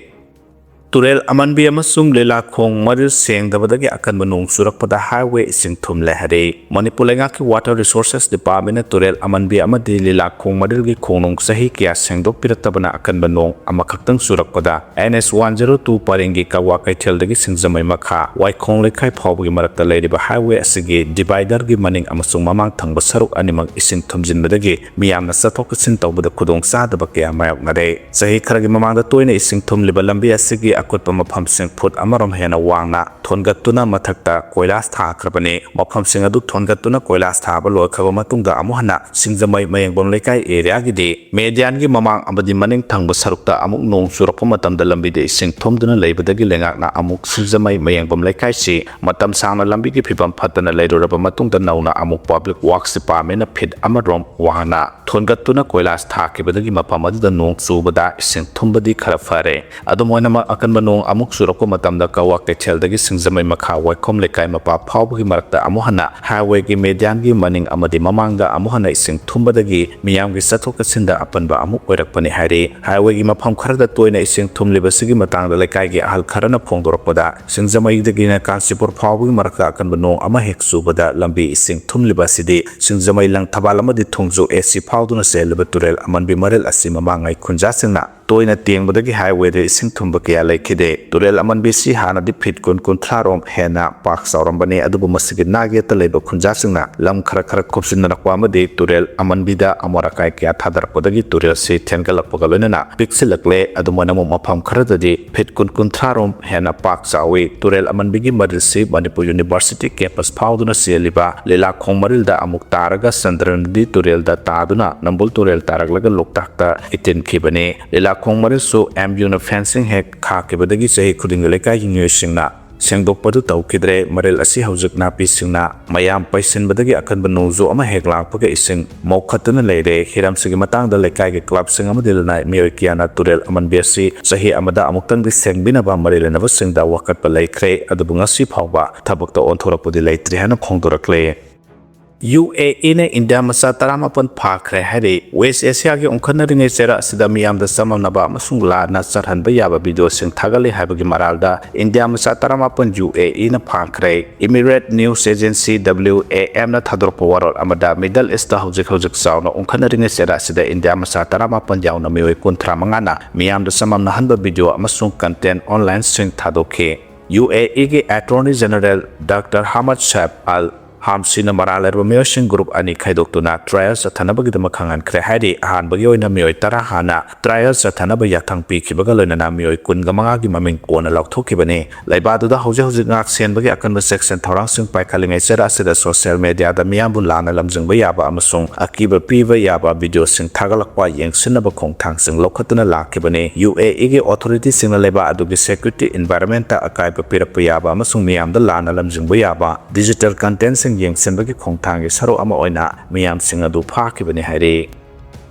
ꯇꯨꯔꯦꯜ ꯑꯃꯟꯕꯤ ꯑꯃꯁꯨꯡ ꯂꯤꯂꯥꯈꯣꯡ ꯃꯔꯤꯜ ꯁꯦꯡꯗꯕꯗꯒꯤ ꯑꯀꯟꯕ ꯅꯣꯡ ꯆꯨꯔꯛꯄꯗ highway ꯏꯁꯤꯡ ꯊꯨꯝꯂꯦ ꯍꯥꯏꯔꯤ꯫ ꯃꯅꯤꯄꯨꯔ ꯂꯩꯉꯥꯛꯀꯤ Water Resources Department ꯅ ꯇꯨꯔꯦꯜ ꯑꯃꯟꯕꯤ ꯑꯃꯗꯤ ꯂꯤꯂꯥꯈꯣꯡ ꯃꯔꯤꯜꯒꯤ ꯈꯣꯡꯅꯨꯡ ꯆꯍꯤ ꯀꯌꯥ ꯁꯦꯡꯗꯣꯛꯄꯤꯔꯛꯇꯕꯅ ꯑꯀꯟꯕ ꯅꯣꯡ ꯑꯃꯈꯛꯇꯪ ꯆꯨꯔꯛꯄꯗ N H one zero two ꯄꯔꯦꯡꯒꯤ ꯀꯛꯋꯥ ꯀꯩꯊꯦꯜꯗꯒꯤ ꯁꯤꯡꯖꯃꯩ ꯃꯈꯥ ꯋꯥꯏꯈꯣꯡ ꯂꯩꯀꯥꯏ ꯐꯥꯎꯕꯒꯤ ꯃꯔꯛꯇ ꯂꯩꯔꯤꯕ highway ꯑꯁꯤꯒꯤ divider ꯒꯤ ꯃꯅꯤꯡ ꯑꯃꯁꯨꯡ ꯃꯃꯥꯡ ꯊꯪꯕ ꯁꯔꯨꯛ ꯑꯅꯤꯃꯛ ꯏꯁꯤꯡ ꯊꯨꯝꯖꯤꯟꯕꯗꯒꯤ ꯃꯤꯌꯥꯝꯅ ꯆꯠꯊꯣꯛ ꯆꯠꯁꯤꯟ ꯇꯧꯕꯗ ꯈꯨꯗꯣꯡꯆꯥꯗꯕ ꯀꯌꯥ ꯃꯥꯌꯣꯛꯅꯔꯦ꯫ ꯆꯍꯤ ꯈꯔꯒꯤ ꯃꯃꯥꯡꯗ ꯇꯣꯏꯅ ꯏꯁꯤꯡ ꯊꯨꯝꯂꯤꯕ ꯂꯝꯕꯤ ꯑꯁꯤꯒꯤ ꯑꯀꯨꯠꯄ ꯃꯐꯝꯁꯤꯡ ꯐꯨꯠ ꯑꯃꯔꯣꯝ ꯍꯦꯟꯅ ꯋꯥꯡꯅ ꯊꯣꯟꯒꯠꯇꯨꯅ ꯃꯊꯛꯇ ꯀꯣꯏꯂꯥꯁ ꯊꯥꯈ꯭ꯔꯕꯅꯤ꯫ ꯃꯐꯝꯁꯤꯡ ꯑꯗꯨ ꯊꯣꯟꯒꯠꯇꯨꯅ ꯀꯣꯏꯂꯥꯁ ꯊꯥꯕ ꯂꯣꯏꯈ꯭ꯔꯕ ꯃꯇꯨꯡꯗ ꯑꯃꯨꯛ ꯍꯟꯅ ꯁꯤꯡꯖꯃꯩ ꯃꯌꯦꯡꯕꯝ ꯂꯩꯀꯥꯏ area ꯒꯤꯗꯤ median ꯒꯤ ꯃꯃꯥꯡ ꯑꯃꯗꯤ ꯃꯅꯤꯡ ꯊꯪꯕ ꯁꯔꯨꯛꯇ ꯑꯃꯨꯛ ꯅꯣꯡ ꯆꯨꯔꯛꯄ ꯃꯇꯝꯗ ꯂꯝꯕꯤꯗ ꯏꯁꯤꯡ ꯊꯨꯝꯗꯨꯅ ꯂꯩꯕꯗꯒꯤ ꯂꯩꯉꯥꯛꯅ ꯑꯃꯨꯛ ꯁꯤꯡꯖꯃꯩ ꯃꯌꯦꯡꯕꯝ ꯂꯩꯀꯥꯏꯁꯤ ꯃꯇꯝ ꯁꯥꯡꯅ ꯂꯝꯕꯤꯒꯤ ꯐꯤꯕꯝ ꯐꯠꯇꯅ ꯂꯩꯔꯨꯔꯕ ꯃꯇꯨꯡꯗ ꯅꯧꯅ ꯑꯃꯨꯛ Public Works Department ꯅ ꯐꯤꯠ ꯑꯃꯔꯣꯝ ꯋꯥꯡꯅ ꯊꯣꯟꯒꯠꯇꯨꯅ ꯀꯣꯏꯂꯥꯁ ꯊꯥꯈꯤꯕꯗꯒꯤ ꯃꯐꯝ ꯑꯗꯨꯗ ꯅꯣꯡ ꯆꯨꯕꯗ ꯏꯁꯤꯡ ꯊꯨꯝꯕꯗꯤ ꯈꯔ ꯐꯔꯦ꯫ ꯑꯗꯨꯝ ꯑꯣꯏꯅꯃꯛ, ꯑꯀꯟꯕ ꯅꯣꯡ ꯑꯃꯨꯛ ꯆꯨꯔꯛꯄ ꯃꯇꯝꯗ ꯀꯋꯥ ꯀꯩꯊꯦꯜꯗꯒꯤ ꯁꯤꯡꯖꯃꯩ ꯃꯈꯥ ꯋꯥꯏꯈꯣꯝ ꯂꯩꯀꯥꯏ ꯃꯄꯥ ꯐꯥꯎꯕꯒꯤ ꯃꯔꯛꯇ ꯑꯃꯨꯛ ꯍꯟꯅ highwayꯒꯤ medianꯒꯤ ꯃꯅꯤꯡ ꯑꯃꯗꯤ ꯃꯃꯥꯡꯗ ꯑꯃꯨꯛ ꯍꯟꯅ ꯏꯁꯤꯡ ꯊꯨꯝꯕꯗꯒꯤ ꯃꯤꯌꯥꯝꯒꯤ ꯆꯠꯊꯣꯛ ꯆꯠꯁꯤꯟꯗ ꯑꯄꯟꯕ ꯑꯃꯨꯛ ꯑꯣꯏꯔꯛꯄꯅꯤ ꯍꯥꯏꯔꯤ꯫ Highwayꯒꯤ ꯃꯐꯝ ꯈꯔꯗ ꯇꯣꯏꯅ ꯏꯁꯤꯡ ꯊꯨꯝꯂꯤꯕꯁꯤꯒꯤ ꯃꯇꯥꯡꯗ ꯂꯩꯀꯥꯏꯒꯤ ꯑꯍꯜ ꯈꯔꯅ ꯐꯣꯡꯗꯣꯔꯛꯄꯗ, ꯁꯤꯡꯖꯃꯩꯗꯒꯤꯅ ꯀꯥꯟꯆꯤꯄꯨꯔ ꯐꯥꯎꯕꯒꯤ ꯃꯔꯛꯇ ꯑꯀꯟꯕ ꯅꯣꯡ ꯑꯃ ꯍꯦꯛ ꯆꯨꯕꯗ ꯂꯝꯕꯤ ꯏꯁꯤꯡ ꯊꯨꯝꯂꯤꯕ ꯑꯁꯤꯗꯤ ꯁꯤꯡꯖꯃꯩ ꯂꯪꯊꯕꯥꯜ ꯑꯃꯗꯤ ꯊꯣꯡꯖꯨ AC ꯐꯥꯎꯗꯨꯅ ꯆꯦꯜꯂꯤꯕ ꯇꯨꯔꯦꯜ ꯑꯃꯟꯕꯤ ꯃꯔꯤꯜ ꯑꯁꯤ ꯃꯃꯥꯡꯉꯩ ꯈꯨꯟꯖꯥꯁꯤꯡꯅ ꯇꯣꯏꯅ ꯇꯦꯡꯕꯗꯒꯤ highwayꯗ ꯏꯁꯤꯡ ꯊꯨꯝꯕ ꯀꯌꯥ ꯂꯩꯈꯤꯗꯦ꯫ ꯇꯨꯔꯦꯜ ꯑꯃꯟꯕꯤꯁꯤ ꯍꯥꯟꯅꯗꯤ ꯐꯤꯠ ꯀꯨꯟ ꯀꯨꯟꯊ꯭ꯔꯥ ꯔꯣꯝ ꯍꯦꯟꯅ ꯄꯥꯛ ꯆꯥꯎꯔꯝꯕꯅꯤ, ꯑꯗꯨꯕꯨ ꯃꯁꯤꯒꯤ ꯅꯥꯛ ꯌꯦꯠꯇ ꯂꯩꯕ ꯈꯨꯟꯖꯥꯁꯤꯡꯅ ꯂꯝ ꯈꯔ ꯈꯔ ꯈꯣꯞꯆꯤꯟꯅꯔꯛꯄ ꯑꯃꯗꯤ ꯇꯨꯔꯦꯜ ꯑꯃꯟꯕꯤꯗ ꯑꯃꯣꯠ ꯑꯀꯥꯏ ꯀꯌꯥ ꯊꯥꯗꯔꯛꯄꯗꯒꯤ ꯇꯨꯔꯦꯜꯁꯤ ꯊꯦꯟꯒꯠꯂꯛꯄꯒ ꯂꯣꯏꯅꯅ ꯄꯤꯛꯁꯤꯜꯂꯛꯂꯦ꯫ ꯑꯗꯨꯃꯥꯏꯅ ꯑꯃꯨꯛ ꯃꯐꯝ ꯈꯔꯗꯗꯤ ꯐꯤꯠ ꯀꯨꯟ ꯀꯨꯟꯊ꯭ꯔꯥ ꯔꯣꯝ ꯍꯦꯟꯅ ꯄꯥꯛ ꯆꯥꯎꯏ꯫ ꯇꯨꯔꯦꯜ ꯑꯃꯟꯕꯤꯒꯤ ꯃꯔꯤꯜꯁꯤ ꯃꯅꯤꯄꯨꯔ University campus ꯐꯥꯎꯗꯨꯅ ꯆꯦꯜꯂꯤꯕ ꯂꯤꯂꯥꯈꯣꯡ ꯃꯔꯤꯜꯗ ꯑꯃꯨꯛ ꯇꯥꯔꯒ ꯆꯟꯗ꯭ꯔ ꯅꯗꯤ ꯇꯨꯔꯦꯜꯗ ꯇꯥꯗꯨꯅ ꯅꯝꯕꯨꯜ ꯇꯨꯔꯦꯜ ꯇꯥꯔꯛꯂꯒ ꯂꯣꯛꯇꯥꯛꯇ ꯏꯇꯤꯟꯈꯤꯕꯅꯤ꯫ ꯂꯤꯂꯥꯈꯣꯡ ꯃꯔꯤꯜꯁꯨ MUꯅ fencing ꯍꯦꯛ ꯈꯥꯛꯈꯤꯕꯗꯒꯤ ꯆꯍꯤ ꯈꯨꯗꯤꯡꯒꯤ ꯂꯩꯀꯥꯏꯒꯤ ꯃꯤꯑꯣꯏꯁꯤꯡꯅ ꯁꯦꯡꯗꯣꯛꯄꯗꯨ ꯇꯧꯈꯤꯗ꯭ꯔꯦ꯫ ꯃꯔꯤꯜ ꯑꯁꯤ ꯍꯧꯖꯤꯛ ꯅꯥꯄꯤꯁꯤꯡꯅ ꯃꯌꯥꯝ ꯄꯩꯁꯤꯟꯕꯗꯒꯤ ꯑꯀꯟꯕ ꯅꯣꯡꯖꯨ ꯑꯃ ꯍꯦꯛ ꯂꯥꯛꯄꯒ ꯏꯁꯤꯡ ꯃꯧꯈꯠꯇꯨꯅ ꯂꯩꯔꯦ꯫ ꯍꯤꯔꯝꯁꯤꯒꯤ ꯃꯇꯥꯡꯗ ꯂꯩꯀꯥꯏꯒꯤ clubꯁꯤꯡ ꯑꯃꯗꯤ ꯂꯅꯥꯏ ꯃꯤꯑꯣꯏ ꯀꯌꯥꯅ ꯇꯨꯔꯦꯜ ꯑꯃꯟꯕꯤ ꯑꯁꯤ ꯆꯍꯤ ꯑꯃꯗ ꯑꯃꯨꯛꯇꯪꯗꯤ ꯁꯦꯡꯕꯤꯅꯕ ꯃꯔꯤ ꯂꯩꯅꯕꯁꯤꯡꯗ ꯋꯥꯀꯠꯄ ꯂꯩꯈ꯭ꯔꯦ, ꯑꯗꯨꯕꯨ ꯉꯁꯤ ꯐꯥꯎꯕ ꯊꯕꯛꯇ ꯑꯣꯟꯊꯣꯔꯛꯄꯗꯤ ꯂꯩꯇ꯭ꯔꯤ ꯍꯥꯏꯅ ꯐꯣꯡꯗꯣꯔꯛꯂꯦ꯫ UAEꯅ ꯏꯟꯗꯤꯌꯥ ꯃꯆꯥ ꯇꯔꯥꯃꯥꯄꯟ ꯐꯥꯈ꯭ꯔꯦ ꯍꯥꯏꯔꯤ꯫ West Asiaꯒꯤ ꯎꯪꯈꯠꯅꯔꯤꯉꯩ ꯆꯩꯔꯥꯛ ꯑꯁꯤꯗ ꯃꯤꯌꯥꯝꯗ ꯆꯃꯝꯅꯕ ꯑꯃꯁꯨꯡ ꯂꯥꯟꯅ ꯆꯠꯍꯟꯕ ꯌꯥꯕ videoꯁꯤꯡ ꯊꯥꯒꯠꯂꯤ ꯍꯥꯏꯕꯒꯤ ꯃꯔꯥꯜꯗ ꯏꯟꯗꯤꯌꯥ ꯃꯆꯥ ꯇꯔꯥꯃꯥꯄꯟ UAEꯅ ꯐꯥꯈ꯭ꯔꯦ꯫ Emirate News Agency, WAMꯅ ꯊꯥꯗꯣꯔꯛꯄ ꯋꯥꯔꯣꯜ ꯑꯃꯗ, Middle Eastꯇ ꯍꯧꯖꯤꯛ ꯍꯧꯖꯤꯛ ꯆꯥꯎꯅ ꯎꯪꯈꯠꯅꯔꯤꯉꯩ ꯆꯩꯔꯥꯛ ꯑꯁꯤꯗ ꯏꯟꯗꯤꯌꯥ ꯃꯆꯥ ꯇꯔꯥꯃꯥꯄꯟ ꯌꯥꯎꯅ ꯃꯤꯑꯣꯏ ꯀꯨꯟꯊ꯭ꯔꯥ ꯃꯉꯥꯅ ꯃꯤꯌꯥꯝꯗ ꯆꯃꯝꯅꯍꯟꯕ video ꯑꯃꯁꯨꯡ content onlineꯁꯤꯡ ꯊꯥꯗꯣꯛꯈꯤ꯫ UAEꯒꯤ Attorney General Doctor Hamad Saif Al ꯍꯥꯝꯁꯤꯅ ꯃꯔꯥꯜ ꯂꯩꯔꯕ ꯃꯤꯑꯣꯏꯁꯤꯡ group ꯑꯅꯤ ꯈꯥꯏꯗꯣꯛꯇꯨꯅ trial ꯆꯠꯊꯅꯕꯒꯤꯗꯃꯛ ꯈꯪꯍꯟꯈ꯭ꯔꯦ ꯍꯥꯏꯔꯤ꯫ ꯑꯍꯥꯟꯕꯒꯤ ꯑꯣꯏꯅ ꯃꯤꯑꯣꯏ ꯇꯔꯥ ꯍꯥꯟꯅ trial ꯆꯠꯊꯅꯕ ꯌꯥꯊꯪ ꯄꯤꯈꯤꯕꯒ ꯂꯣꯏꯅꯅ ꯃꯤꯑꯣꯏ ꯀꯨꯟꯒ ꯃꯉꯥꯒꯤ ꯃꯃꯤꯡ ꯀꯣꯟꯅ ꯂꯥꯎꯊꯣꯛꯈꯤꯕꯅꯤ꯫ ꯂꯩꯕꯥꯛ ꯑꯗꯨꯗ ꯍꯧꯖꯤꯛ ꯍꯧꯖꯤꯛ ꯉꯥꯛ ꯁꯦꯟꯕꯒꯤ ꯑꯀꯟꯕ ꯆꯦꯛꯁꯤꯟ ꯊꯧꯔꯥꯡꯁꯤꯡ ꯄꯥꯏꯈꯠꯂꯤꯉꯩ ꯆꯩꯔꯥꯛ ꯑꯁꯤꯗ social mediaꯗ ꯃꯤꯌꯥꯝꯕꯨ ꯂꯥꯟꯅ ꯂꯝꯖꯤꯡꯕ ꯌꯥꯕ ꯑꯃꯁꯨꯡ ꯑꯀꯤꯕ ꯄꯤꯕ ꯌꯥꯕ videoꯁꯤꯡ ꯊꯥꯒꯠꯂꯛꯄ ꯌꯦꯡꯁꯤꯟꯅꯕ ꯈꯣꯡꯊꯥꯡꯁꯤꯡ ꯂꯧꯈꯠꯇꯨꯅ ꯂꯥꯛꯈꯤꯕꯅꯤ꯫ UAEꯒꯤ authorityꯁꯤꯡꯅ ꯂꯩꯕꯥꯛ ꯑꯗꯨꯒꯤ security environmentꯇ ꯑꯀꯥꯏꯕ ꯄꯤꯔꯛꯄ ꯌꯥꯕ ꯑꯃꯁꯨꯡ ꯃꯤꯌꯥꯝꯗ ꯂꯥꯟꯅ ꯂꯝꯖꯤꯡꯕ ꯌꯥꯕ digital contentꯁꯤꯡ ꯌꯦꯡꯁꯤꯟꯕꯒꯤ ꯈꯣꯡꯊꯥꯡꯒꯤ ꯁꯔꯨꯛ ꯑꯃ ꯑꯣꯏꯅ ꯃꯤꯌꯥꯝꯁꯤꯡ ꯑꯗꯨ ꯐꯥꯈꯤꯕꯅꯤ ꯍꯥꯏꯔꯤ꯫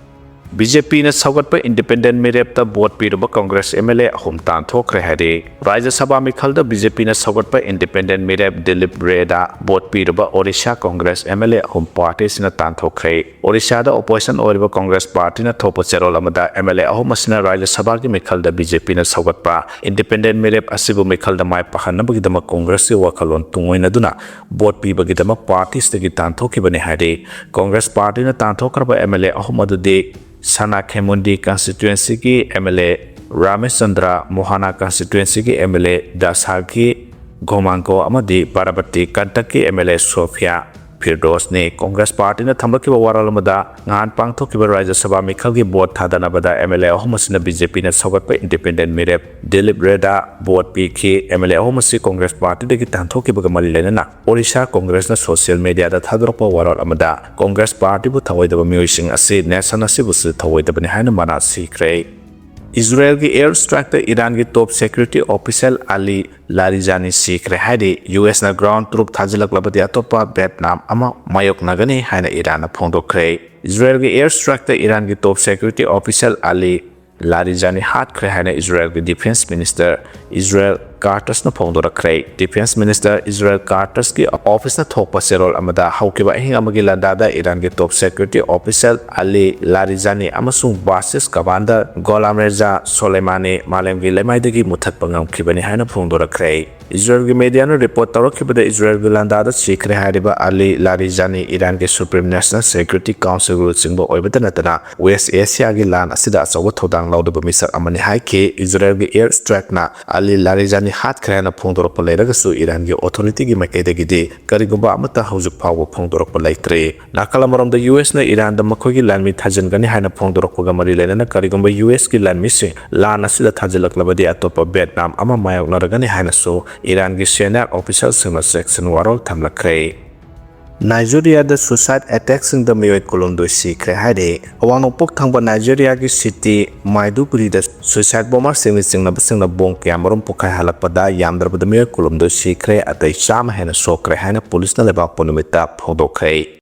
ꯕꯤ ꯖꯦ ꯄꯤꯅ ꯁꯧꯒꯠꯄ ꯏꯟꯗꯤꯄꯦꯟꯗꯦꯟ ꯃꯤꯔꯦꯞꯇ ꯚꯣꯠ ꯄꯤꯔꯨꯕ ꯀꯪꯒ꯭ꯔꯦꯁ ꯑꯦꯝ ꯑꯦꯜ ꯑꯦ ꯑꯍꯨꯝ ꯇꯥꯟꯊꯣꯛꯈ꯭ꯔꯦ ꯍꯥꯏꯔꯦ꯫ ꯔꯥꯖ꯭ꯌ ꯁꯚꯥ ꯃꯤꯈꯜꯗ ꯕꯤ ꯖꯦ ꯄꯤꯅ ꯁꯧꯒꯠꯄ ꯏꯟꯗꯤꯄꯦꯟꯗꯦꯟ ꯃꯤꯔꯦꯞ ꯗꯤꯂꯤꯞ ꯔꯦꯗꯥ ꯚꯣꯠ ꯄꯤꯔꯨꯕ Orissa Congress M L A ꯑꯍꯨꯝ ꯄꯥꯔꯇꯤꯁꯤꯅ ꯇꯥꯟꯊꯣꯛꯈ꯭ꯔꯦ꯫ ꯑꯣꯔꯤꯁꯥꯗ ꯑꯣꯄꯣꯖꯤꯁꯟ ꯑꯣꯏꯔꯤꯕ ꯀꯪꯒ꯭ꯔꯦꯁ ꯄꯥꯔꯇꯤꯅ ꯊꯣꯛꯄ ꯆꯦꯔꯣꯜ ꯑꯃꯗ ꯑꯦꯝ ꯑꯦꯜ ꯑꯦ ꯑꯍꯨꯝ ꯑꯁꯤꯅ ꯔꯥꯖ꯭ꯌ ꯁꯚꯥꯒꯤ ꯃꯤꯈꯜꯗ ꯕꯤ ꯖꯦ ꯄꯤꯅ ꯁꯧꯒꯠꯄ ꯏꯟꯗꯤꯄꯦꯟꯗꯦꯟ ꯃꯤꯔꯦꯞ ꯑꯁꯤꯕꯨ ꯃꯤꯈꯜꯗ ꯃꯥꯏ ꯄꯥꯛꯍꯟꯅꯕꯒꯤꯗꯃꯛ ꯀꯪꯒ꯭ꯔꯦꯁꯀꯤ ꯋꯥꯈꯜꯂꯣꯟ ꯇꯨꯡꯑꯣꯏꯅꯗꯨꯅ ꯚꯣꯠ ꯄꯤꯕꯒꯤꯗꯃꯛ ꯄꯥꯔꯇꯤꯁꯤꯗꯒꯤ ꯇꯥꯟꯊꯣꯛꯈꯤꯕꯅꯤ ꯍꯥꯏꯔꯤ꯫ ꯀꯪꯒ꯭ꯔꯦꯁ ꯄꯥꯔꯇꯤꯅ ꯇꯥꯟꯊꯣꯛꯈ꯭ꯔꯕ ꯑꯦꯝ ꯑꯦꯜ ꯑꯦ ꯑꯍꯨꯝ ꯑꯗꯨꯗꯤ ꯁꯅꯥ ꯈꯦꯃꯨꯟꯗꯤ ꯀꯟꯁꯇꯤꯇ꯭ꯋꯦꯟꯁꯤꯒꯤ M L A Rameshchandra, Mohana ꯀꯟꯁꯇꯤꯇ꯭ꯋꯦꯟꯁꯤꯒꯤ ꯑꯦꯝ ꯑꯦꯜ ꯑꯦ ꯗꯥꯁꯥꯒꯤ ꯒꯣꯃꯥꯡꯒꯣ ꯑꯃꯗꯤ ꯕꯥꯔꯥꯕꯇꯤ ꯀꯟꯇꯛꯀꯤ ꯑꯦꯝ ꯑꯦꯜ ꯑꯦ ꯁꯣꯐꯤꯌꯥ ꯐꯤꯔꯗꯣꯁꯅꯤ꯫ ꯀꯪꯒ꯭ꯔꯦꯁ ꯄꯥꯔꯇꯤꯅ ꯊꯝꯂꯛꯈꯤꯕ ꯋꯥꯔꯣꯜ ꯑꯃꯗ ꯉꯍꯥꯟ ꯄꯥꯡꯊꯣꯛꯈꯤꯕ ꯔꯥꯖ꯭ꯌ ꯁꯚꯥ ꯃꯤꯈꯜꯒꯤ ꯚꯣꯠ ꯊꯥꯗꯅꯕꯗ ꯑꯦꯝ ꯑꯦꯜ ꯑꯦ ꯑꯍꯨꯝ ꯑꯁꯤꯅ ꯕꯤ ꯖꯦ ꯄꯤꯅ ꯁꯧꯒꯠꯄ ꯏꯟꯗꯤꯄꯦꯟꯗꯦꯟ ꯃꯤꯔꯦꯞ ꯗꯤꯂꯤꯞ ꯔꯦꯗꯥ ꯚꯣꯠ ꯄꯤꯈꯤ꯫ ꯑꯦꯝ ꯑꯦꯜ ꯑꯦ ꯑꯍꯨꯝ ꯑꯁꯤ ꯀꯪꯒ꯭ꯔꯦꯁ ꯄꯥꯔꯇꯤꯗꯒꯤ ꯇꯥꯟꯊꯣꯛꯈꯤꯕꯒ ꯃꯔꯤ ꯂꯩꯅꯅ ꯑꯣꯔꯤꯁꯥ ꯀꯪꯒ꯭ꯔꯦꯁꯅ ꯁꯣꯁꯤꯌꯦꯜ ꯃꯤꯗꯤꯌꯥꯗ ꯊꯥꯗꯣꯔꯛꯄ ꯋꯥꯔꯣꯜ ꯑꯃꯗ ꯀꯪꯒ꯭ꯔꯦꯁ ꯄꯥꯔꯇꯤꯕꯨ ꯊꯑꯣꯏꯗꯕ ꯃꯤꯑꯣꯏꯁꯤꯡ ꯑꯁꯤ ꯅꯦꯁꯟ ꯑꯁꯤꯕꯨꯁꯨ ꯊꯑꯣꯏꯗꯕꯅꯤ ꯍꯥꯏꯅ ꯃꯅꯥ ꯁꯤꯈ꯭ꯔꯦ꯫ ꯏꯖꯔꯦꯜꯒꯤ ꯑꯦꯌꯔ ꯁ꯭ꯇ꯭ꯔꯥꯏꯛꯇ ꯏꯔꯥꯟꯒꯤ ꯇꯣꯞ ꯁꯦꯀ꯭ꯌꯨꯔꯤꯇꯤ ꯑꯣꯐꯤꯁꯤꯌꯦꯜ ꯑꯂꯤ ꯂꯥꯔꯤꯖꯥꯅꯤ ꯁꯤꯈ꯭ꯔꯦ ꯍꯥꯏꯔꯤ꯫ ꯌꯨ ꯑꯦꯁꯅ ꯒ꯭ꯔꯥꯎꯟ ꯇꯔꯨꯛ ꯊꯥꯖꯤꯜꯂꯛꯂꯕꯗꯤ ꯑꯇꯣꯞꯄ ꯕꯦꯠꯅꯥꯝ ꯑꯃ ꯃꯥꯌꯣꯛꯅꯒꯅꯤ ꯍꯥꯏꯅ ꯏꯔꯥꯟꯅ ꯐꯣꯡꯗꯣꯛꯈ꯭ꯔꯦ꯫ ꯏꯖꯔꯦꯜꯒꯤ ꯑꯦꯌꯔ ꯁ꯭ꯇ꯭ꯔꯥꯏꯛꯇ ꯏꯔꯥꯟꯒꯤ top security official Ali Larijani ꯍꯥꯠꯈ꯭ꯔꯦ ꯍꯥꯏꯅ ꯏꯖꯔꯦꯜꯒꯤ ꯗꯤꯐꯦꯟꯁ ꯃꯤꯅꯤꯁꯇꯔ ꯏꯖꯔꯦꯜ ꯀꯥꯔꯇꯁꯅ ꯐꯣꯡꯗꯣꯔꯛꯈ꯭ꯔꯦ꯫ ꯗꯤꯐꯦꯟꯁ ꯃꯤꯅꯤꯁꯇꯔ ꯏꯖꯔꯦꯜ ꯀꯥꯔꯇꯁꯀꯤ ꯑꯣꯐꯤꯁꯅ ꯊꯣꯛꯄ ꯆꯦꯔꯣꯜ ꯑꯃꯗ ꯍꯧꯈꯤꯕ ꯑꯍꯤꯡ ꯑꯃꯒꯤ ꯂꯥꯟꯗꯥꯗ ꯏꯔꯥꯟꯒꯤ ꯇꯣꯞ ꯁꯦꯀ꯭ꯌꯨꯔꯤꯇꯤ ꯑꯣꯐꯤꯁꯤꯌꯦꯜ ꯑꯂꯤ ꯂꯥꯔꯤꯖꯥꯅꯤ ꯑꯃꯁꯨꯡ ꯕꯥꯁꯤꯁ ꯀꯃꯥꯟꯗꯔ ꯒꯣꯂꯥꯝ ꯔꯦꯖꯥ ꯁꯣꯂꯦꯃꯥꯅꯤ ꯃꯥꯂꯦꯝꯒꯤ ꯂꯩꯃꯥꯏꯗꯒꯤ ꯃꯨꯊꯠꯄ ꯉꯝꯈꯤꯕꯅꯤ ꯍꯥꯏꯅ ꯐꯣꯡꯗꯣꯔꯛꯈ꯭ꯔꯦ꯫ ꯏꯖꯔꯦꯜꯒꯤ ꯃꯦꯗꯤꯌꯥꯅ ꯔꯤꯄꯣꯔꯠ ꯇꯧꯔꯛꯈꯤꯕꯗ ꯏꯖꯔꯦꯜꯒꯤ ꯂꯥꯟꯗꯥꯗ ꯁꯤꯈ꯭ꯔꯦ ꯍꯥꯏꯔꯤꯕ ꯑꯂꯤ ꯂꯥꯔꯤꯖꯥꯅꯤ ꯏꯔꯥꯟꯒꯤ ꯁꯨꯄ꯭ꯔꯤꯝ ꯅꯦꯁꯅꯦꯜ ꯁꯦꯀ꯭ꯌꯨꯔꯤꯇꯤ ꯀꯥꯎꯟꯁꯤꯜꯒꯤ ꯂꯨꯆꯤꯡꯕ ꯑꯣꯏꯕꯇ ꯅꯠꯇꯅ ꯋꯦꯁ ꯑꯦꯁꯤꯌꯥꯒꯤ ꯂꯥꯟ ꯑꯁꯤꯗ ꯑꯆꯧꯕ ꯊꯧꯗꯥꯡ ꯂꯧꯔꯤꯕ ꯃꯤꯁꯛ ꯑꯃꯅꯤ ꯍꯥꯏꯈꯤ꯫ ꯏꯖꯔꯦꯜꯒꯤ ꯑꯦꯌꯔ ꯁ꯭ꯇ꯭ꯔꯥꯏꯛꯅ ꯑꯂꯤ ꯂꯥꯔꯤꯖꯥꯅꯤ ꯍꯥꯠꯈ꯭ꯔꯦ ꯍꯥꯏꯅ ꯐꯣꯡꯗꯣꯔꯛꯄ ꯂꯩꯔꯒꯁꯨ ꯏꯔꯥꯟꯒꯤ ꯑꯣꯊꯣꯔꯤꯇꯤꯒꯤ ꯃꯥꯏꯀꯩꯗꯒꯤꯗꯤ ꯀꯔꯤꯒꯨꯝꯕ ꯑꯃꯠꯇ ꯍꯧꯖꯤꯛ ꯐꯥꯎꯕ ꯐꯣꯡꯗꯣꯔꯛꯄ ꯂꯩꯇ꯭ꯔꯤ꯫ ꯅꯥꯀꯜ ꯑꯃꯔꯣꯝꯗ ꯌꯨ ꯑꯦꯁꯅ ꯏꯔꯥꯟꯗ ꯃꯈꯣꯏꯒꯤ ꯂꯥꯟꯃꯤ ꯊꯥꯖꯤꯟꯒꯅꯤ ꯍꯥꯏꯅ ꯐꯣꯡꯗꯣꯔꯛꯄꯒ ꯃꯔꯤ ꯂꯩꯅꯅ ꯀꯔꯤꯒꯨꯝꯕ ꯌꯨ ꯑꯦꯁꯀꯤ ꯂꯥꯟꯃꯤꯁꯤꯡ ꯂꯥꯟ ꯑꯁꯤꯗ ꯊꯥꯖꯤꯜꯂꯛꯂꯕꯗꯤ ꯑꯇꯣꯞꯄ ꯕꯦꯠꯅꯥꯝ ꯑꯃ ꯃꯥꯌꯣꯛꯅꯔꯒꯅꯤ ꯍꯥꯏꯅꯁꯨ ꯏꯔꯥꯟꯒꯤ ꯁꯦꯅꯥ ꯑꯣꯐꯤꯁꯤꯌꯦꯜꯁꯤꯡꯅ ꯆꯦꯛꯁꯤꯟ ꯋꯥꯔꯣꯜ ꯊꯝꯂꯛꯈ꯭ꯔꯦ꯫ ꯅꯥꯏꯖꯦꯔꯤꯌꯥꯗ ꯁꯨꯏꯁꯥꯏꯠ ꯑꯦꯇꯦꯛꯁꯤꯡꯗ ꯃꯤꯑꯣꯏ ꯀꯨꯟꯍꯨꯝꯗꯣꯏ ꯁꯤꯈ꯭ꯔꯦ ꯍꯥꯏꯔꯤ꯫ ꯑꯋꯥꯡ ꯅꯣꯡꯄꯣꯛ ꯊꯪꯕ ꯅꯥꯏꯖꯦꯔꯤꯌꯥꯒꯤ ꯁꯤꯇꯤ ꯃꯥꯏꯗꯨꯒꯨꯔꯤꯗ ꯁꯨꯏꯁꯥꯏꯠ ꯕꯣꯃꯔꯁꯤꯡꯅ ꯆꯤꯡꯅꯕꯁꯤꯡꯅ ꯕꯣꯝ ꯀꯌꯥ ꯃꯔꯨꯝ ꯄꯣꯈꯥꯏꯍꯜꯂꯛꯄꯗ ꯌꯥꯝꯗ꯭ꯔꯕꯗ ꯃꯤꯑꯣꯏ ꯀꯨꯟꯍꯨꯝꯗꯣꯏ ꯁꯤꯈ꯭ꯔꯦ, ꯑꯇꯩ ꯆꯥꯝꯃ ꯍꯦꯟꯅ ꯁꯣꯛꯈ꯭ꯔꯦ ꯍꯥꯏꯅ ꯄꯨꯂꯤꯁꯅ ꯂꯩꯕꯥꯛꯄꯣꯛꯄ ꯅꯨꯃꯤꯠꯇ ꯐꯣꯡꯗꯣꯛꯈ꯭ꯔꯦ꯫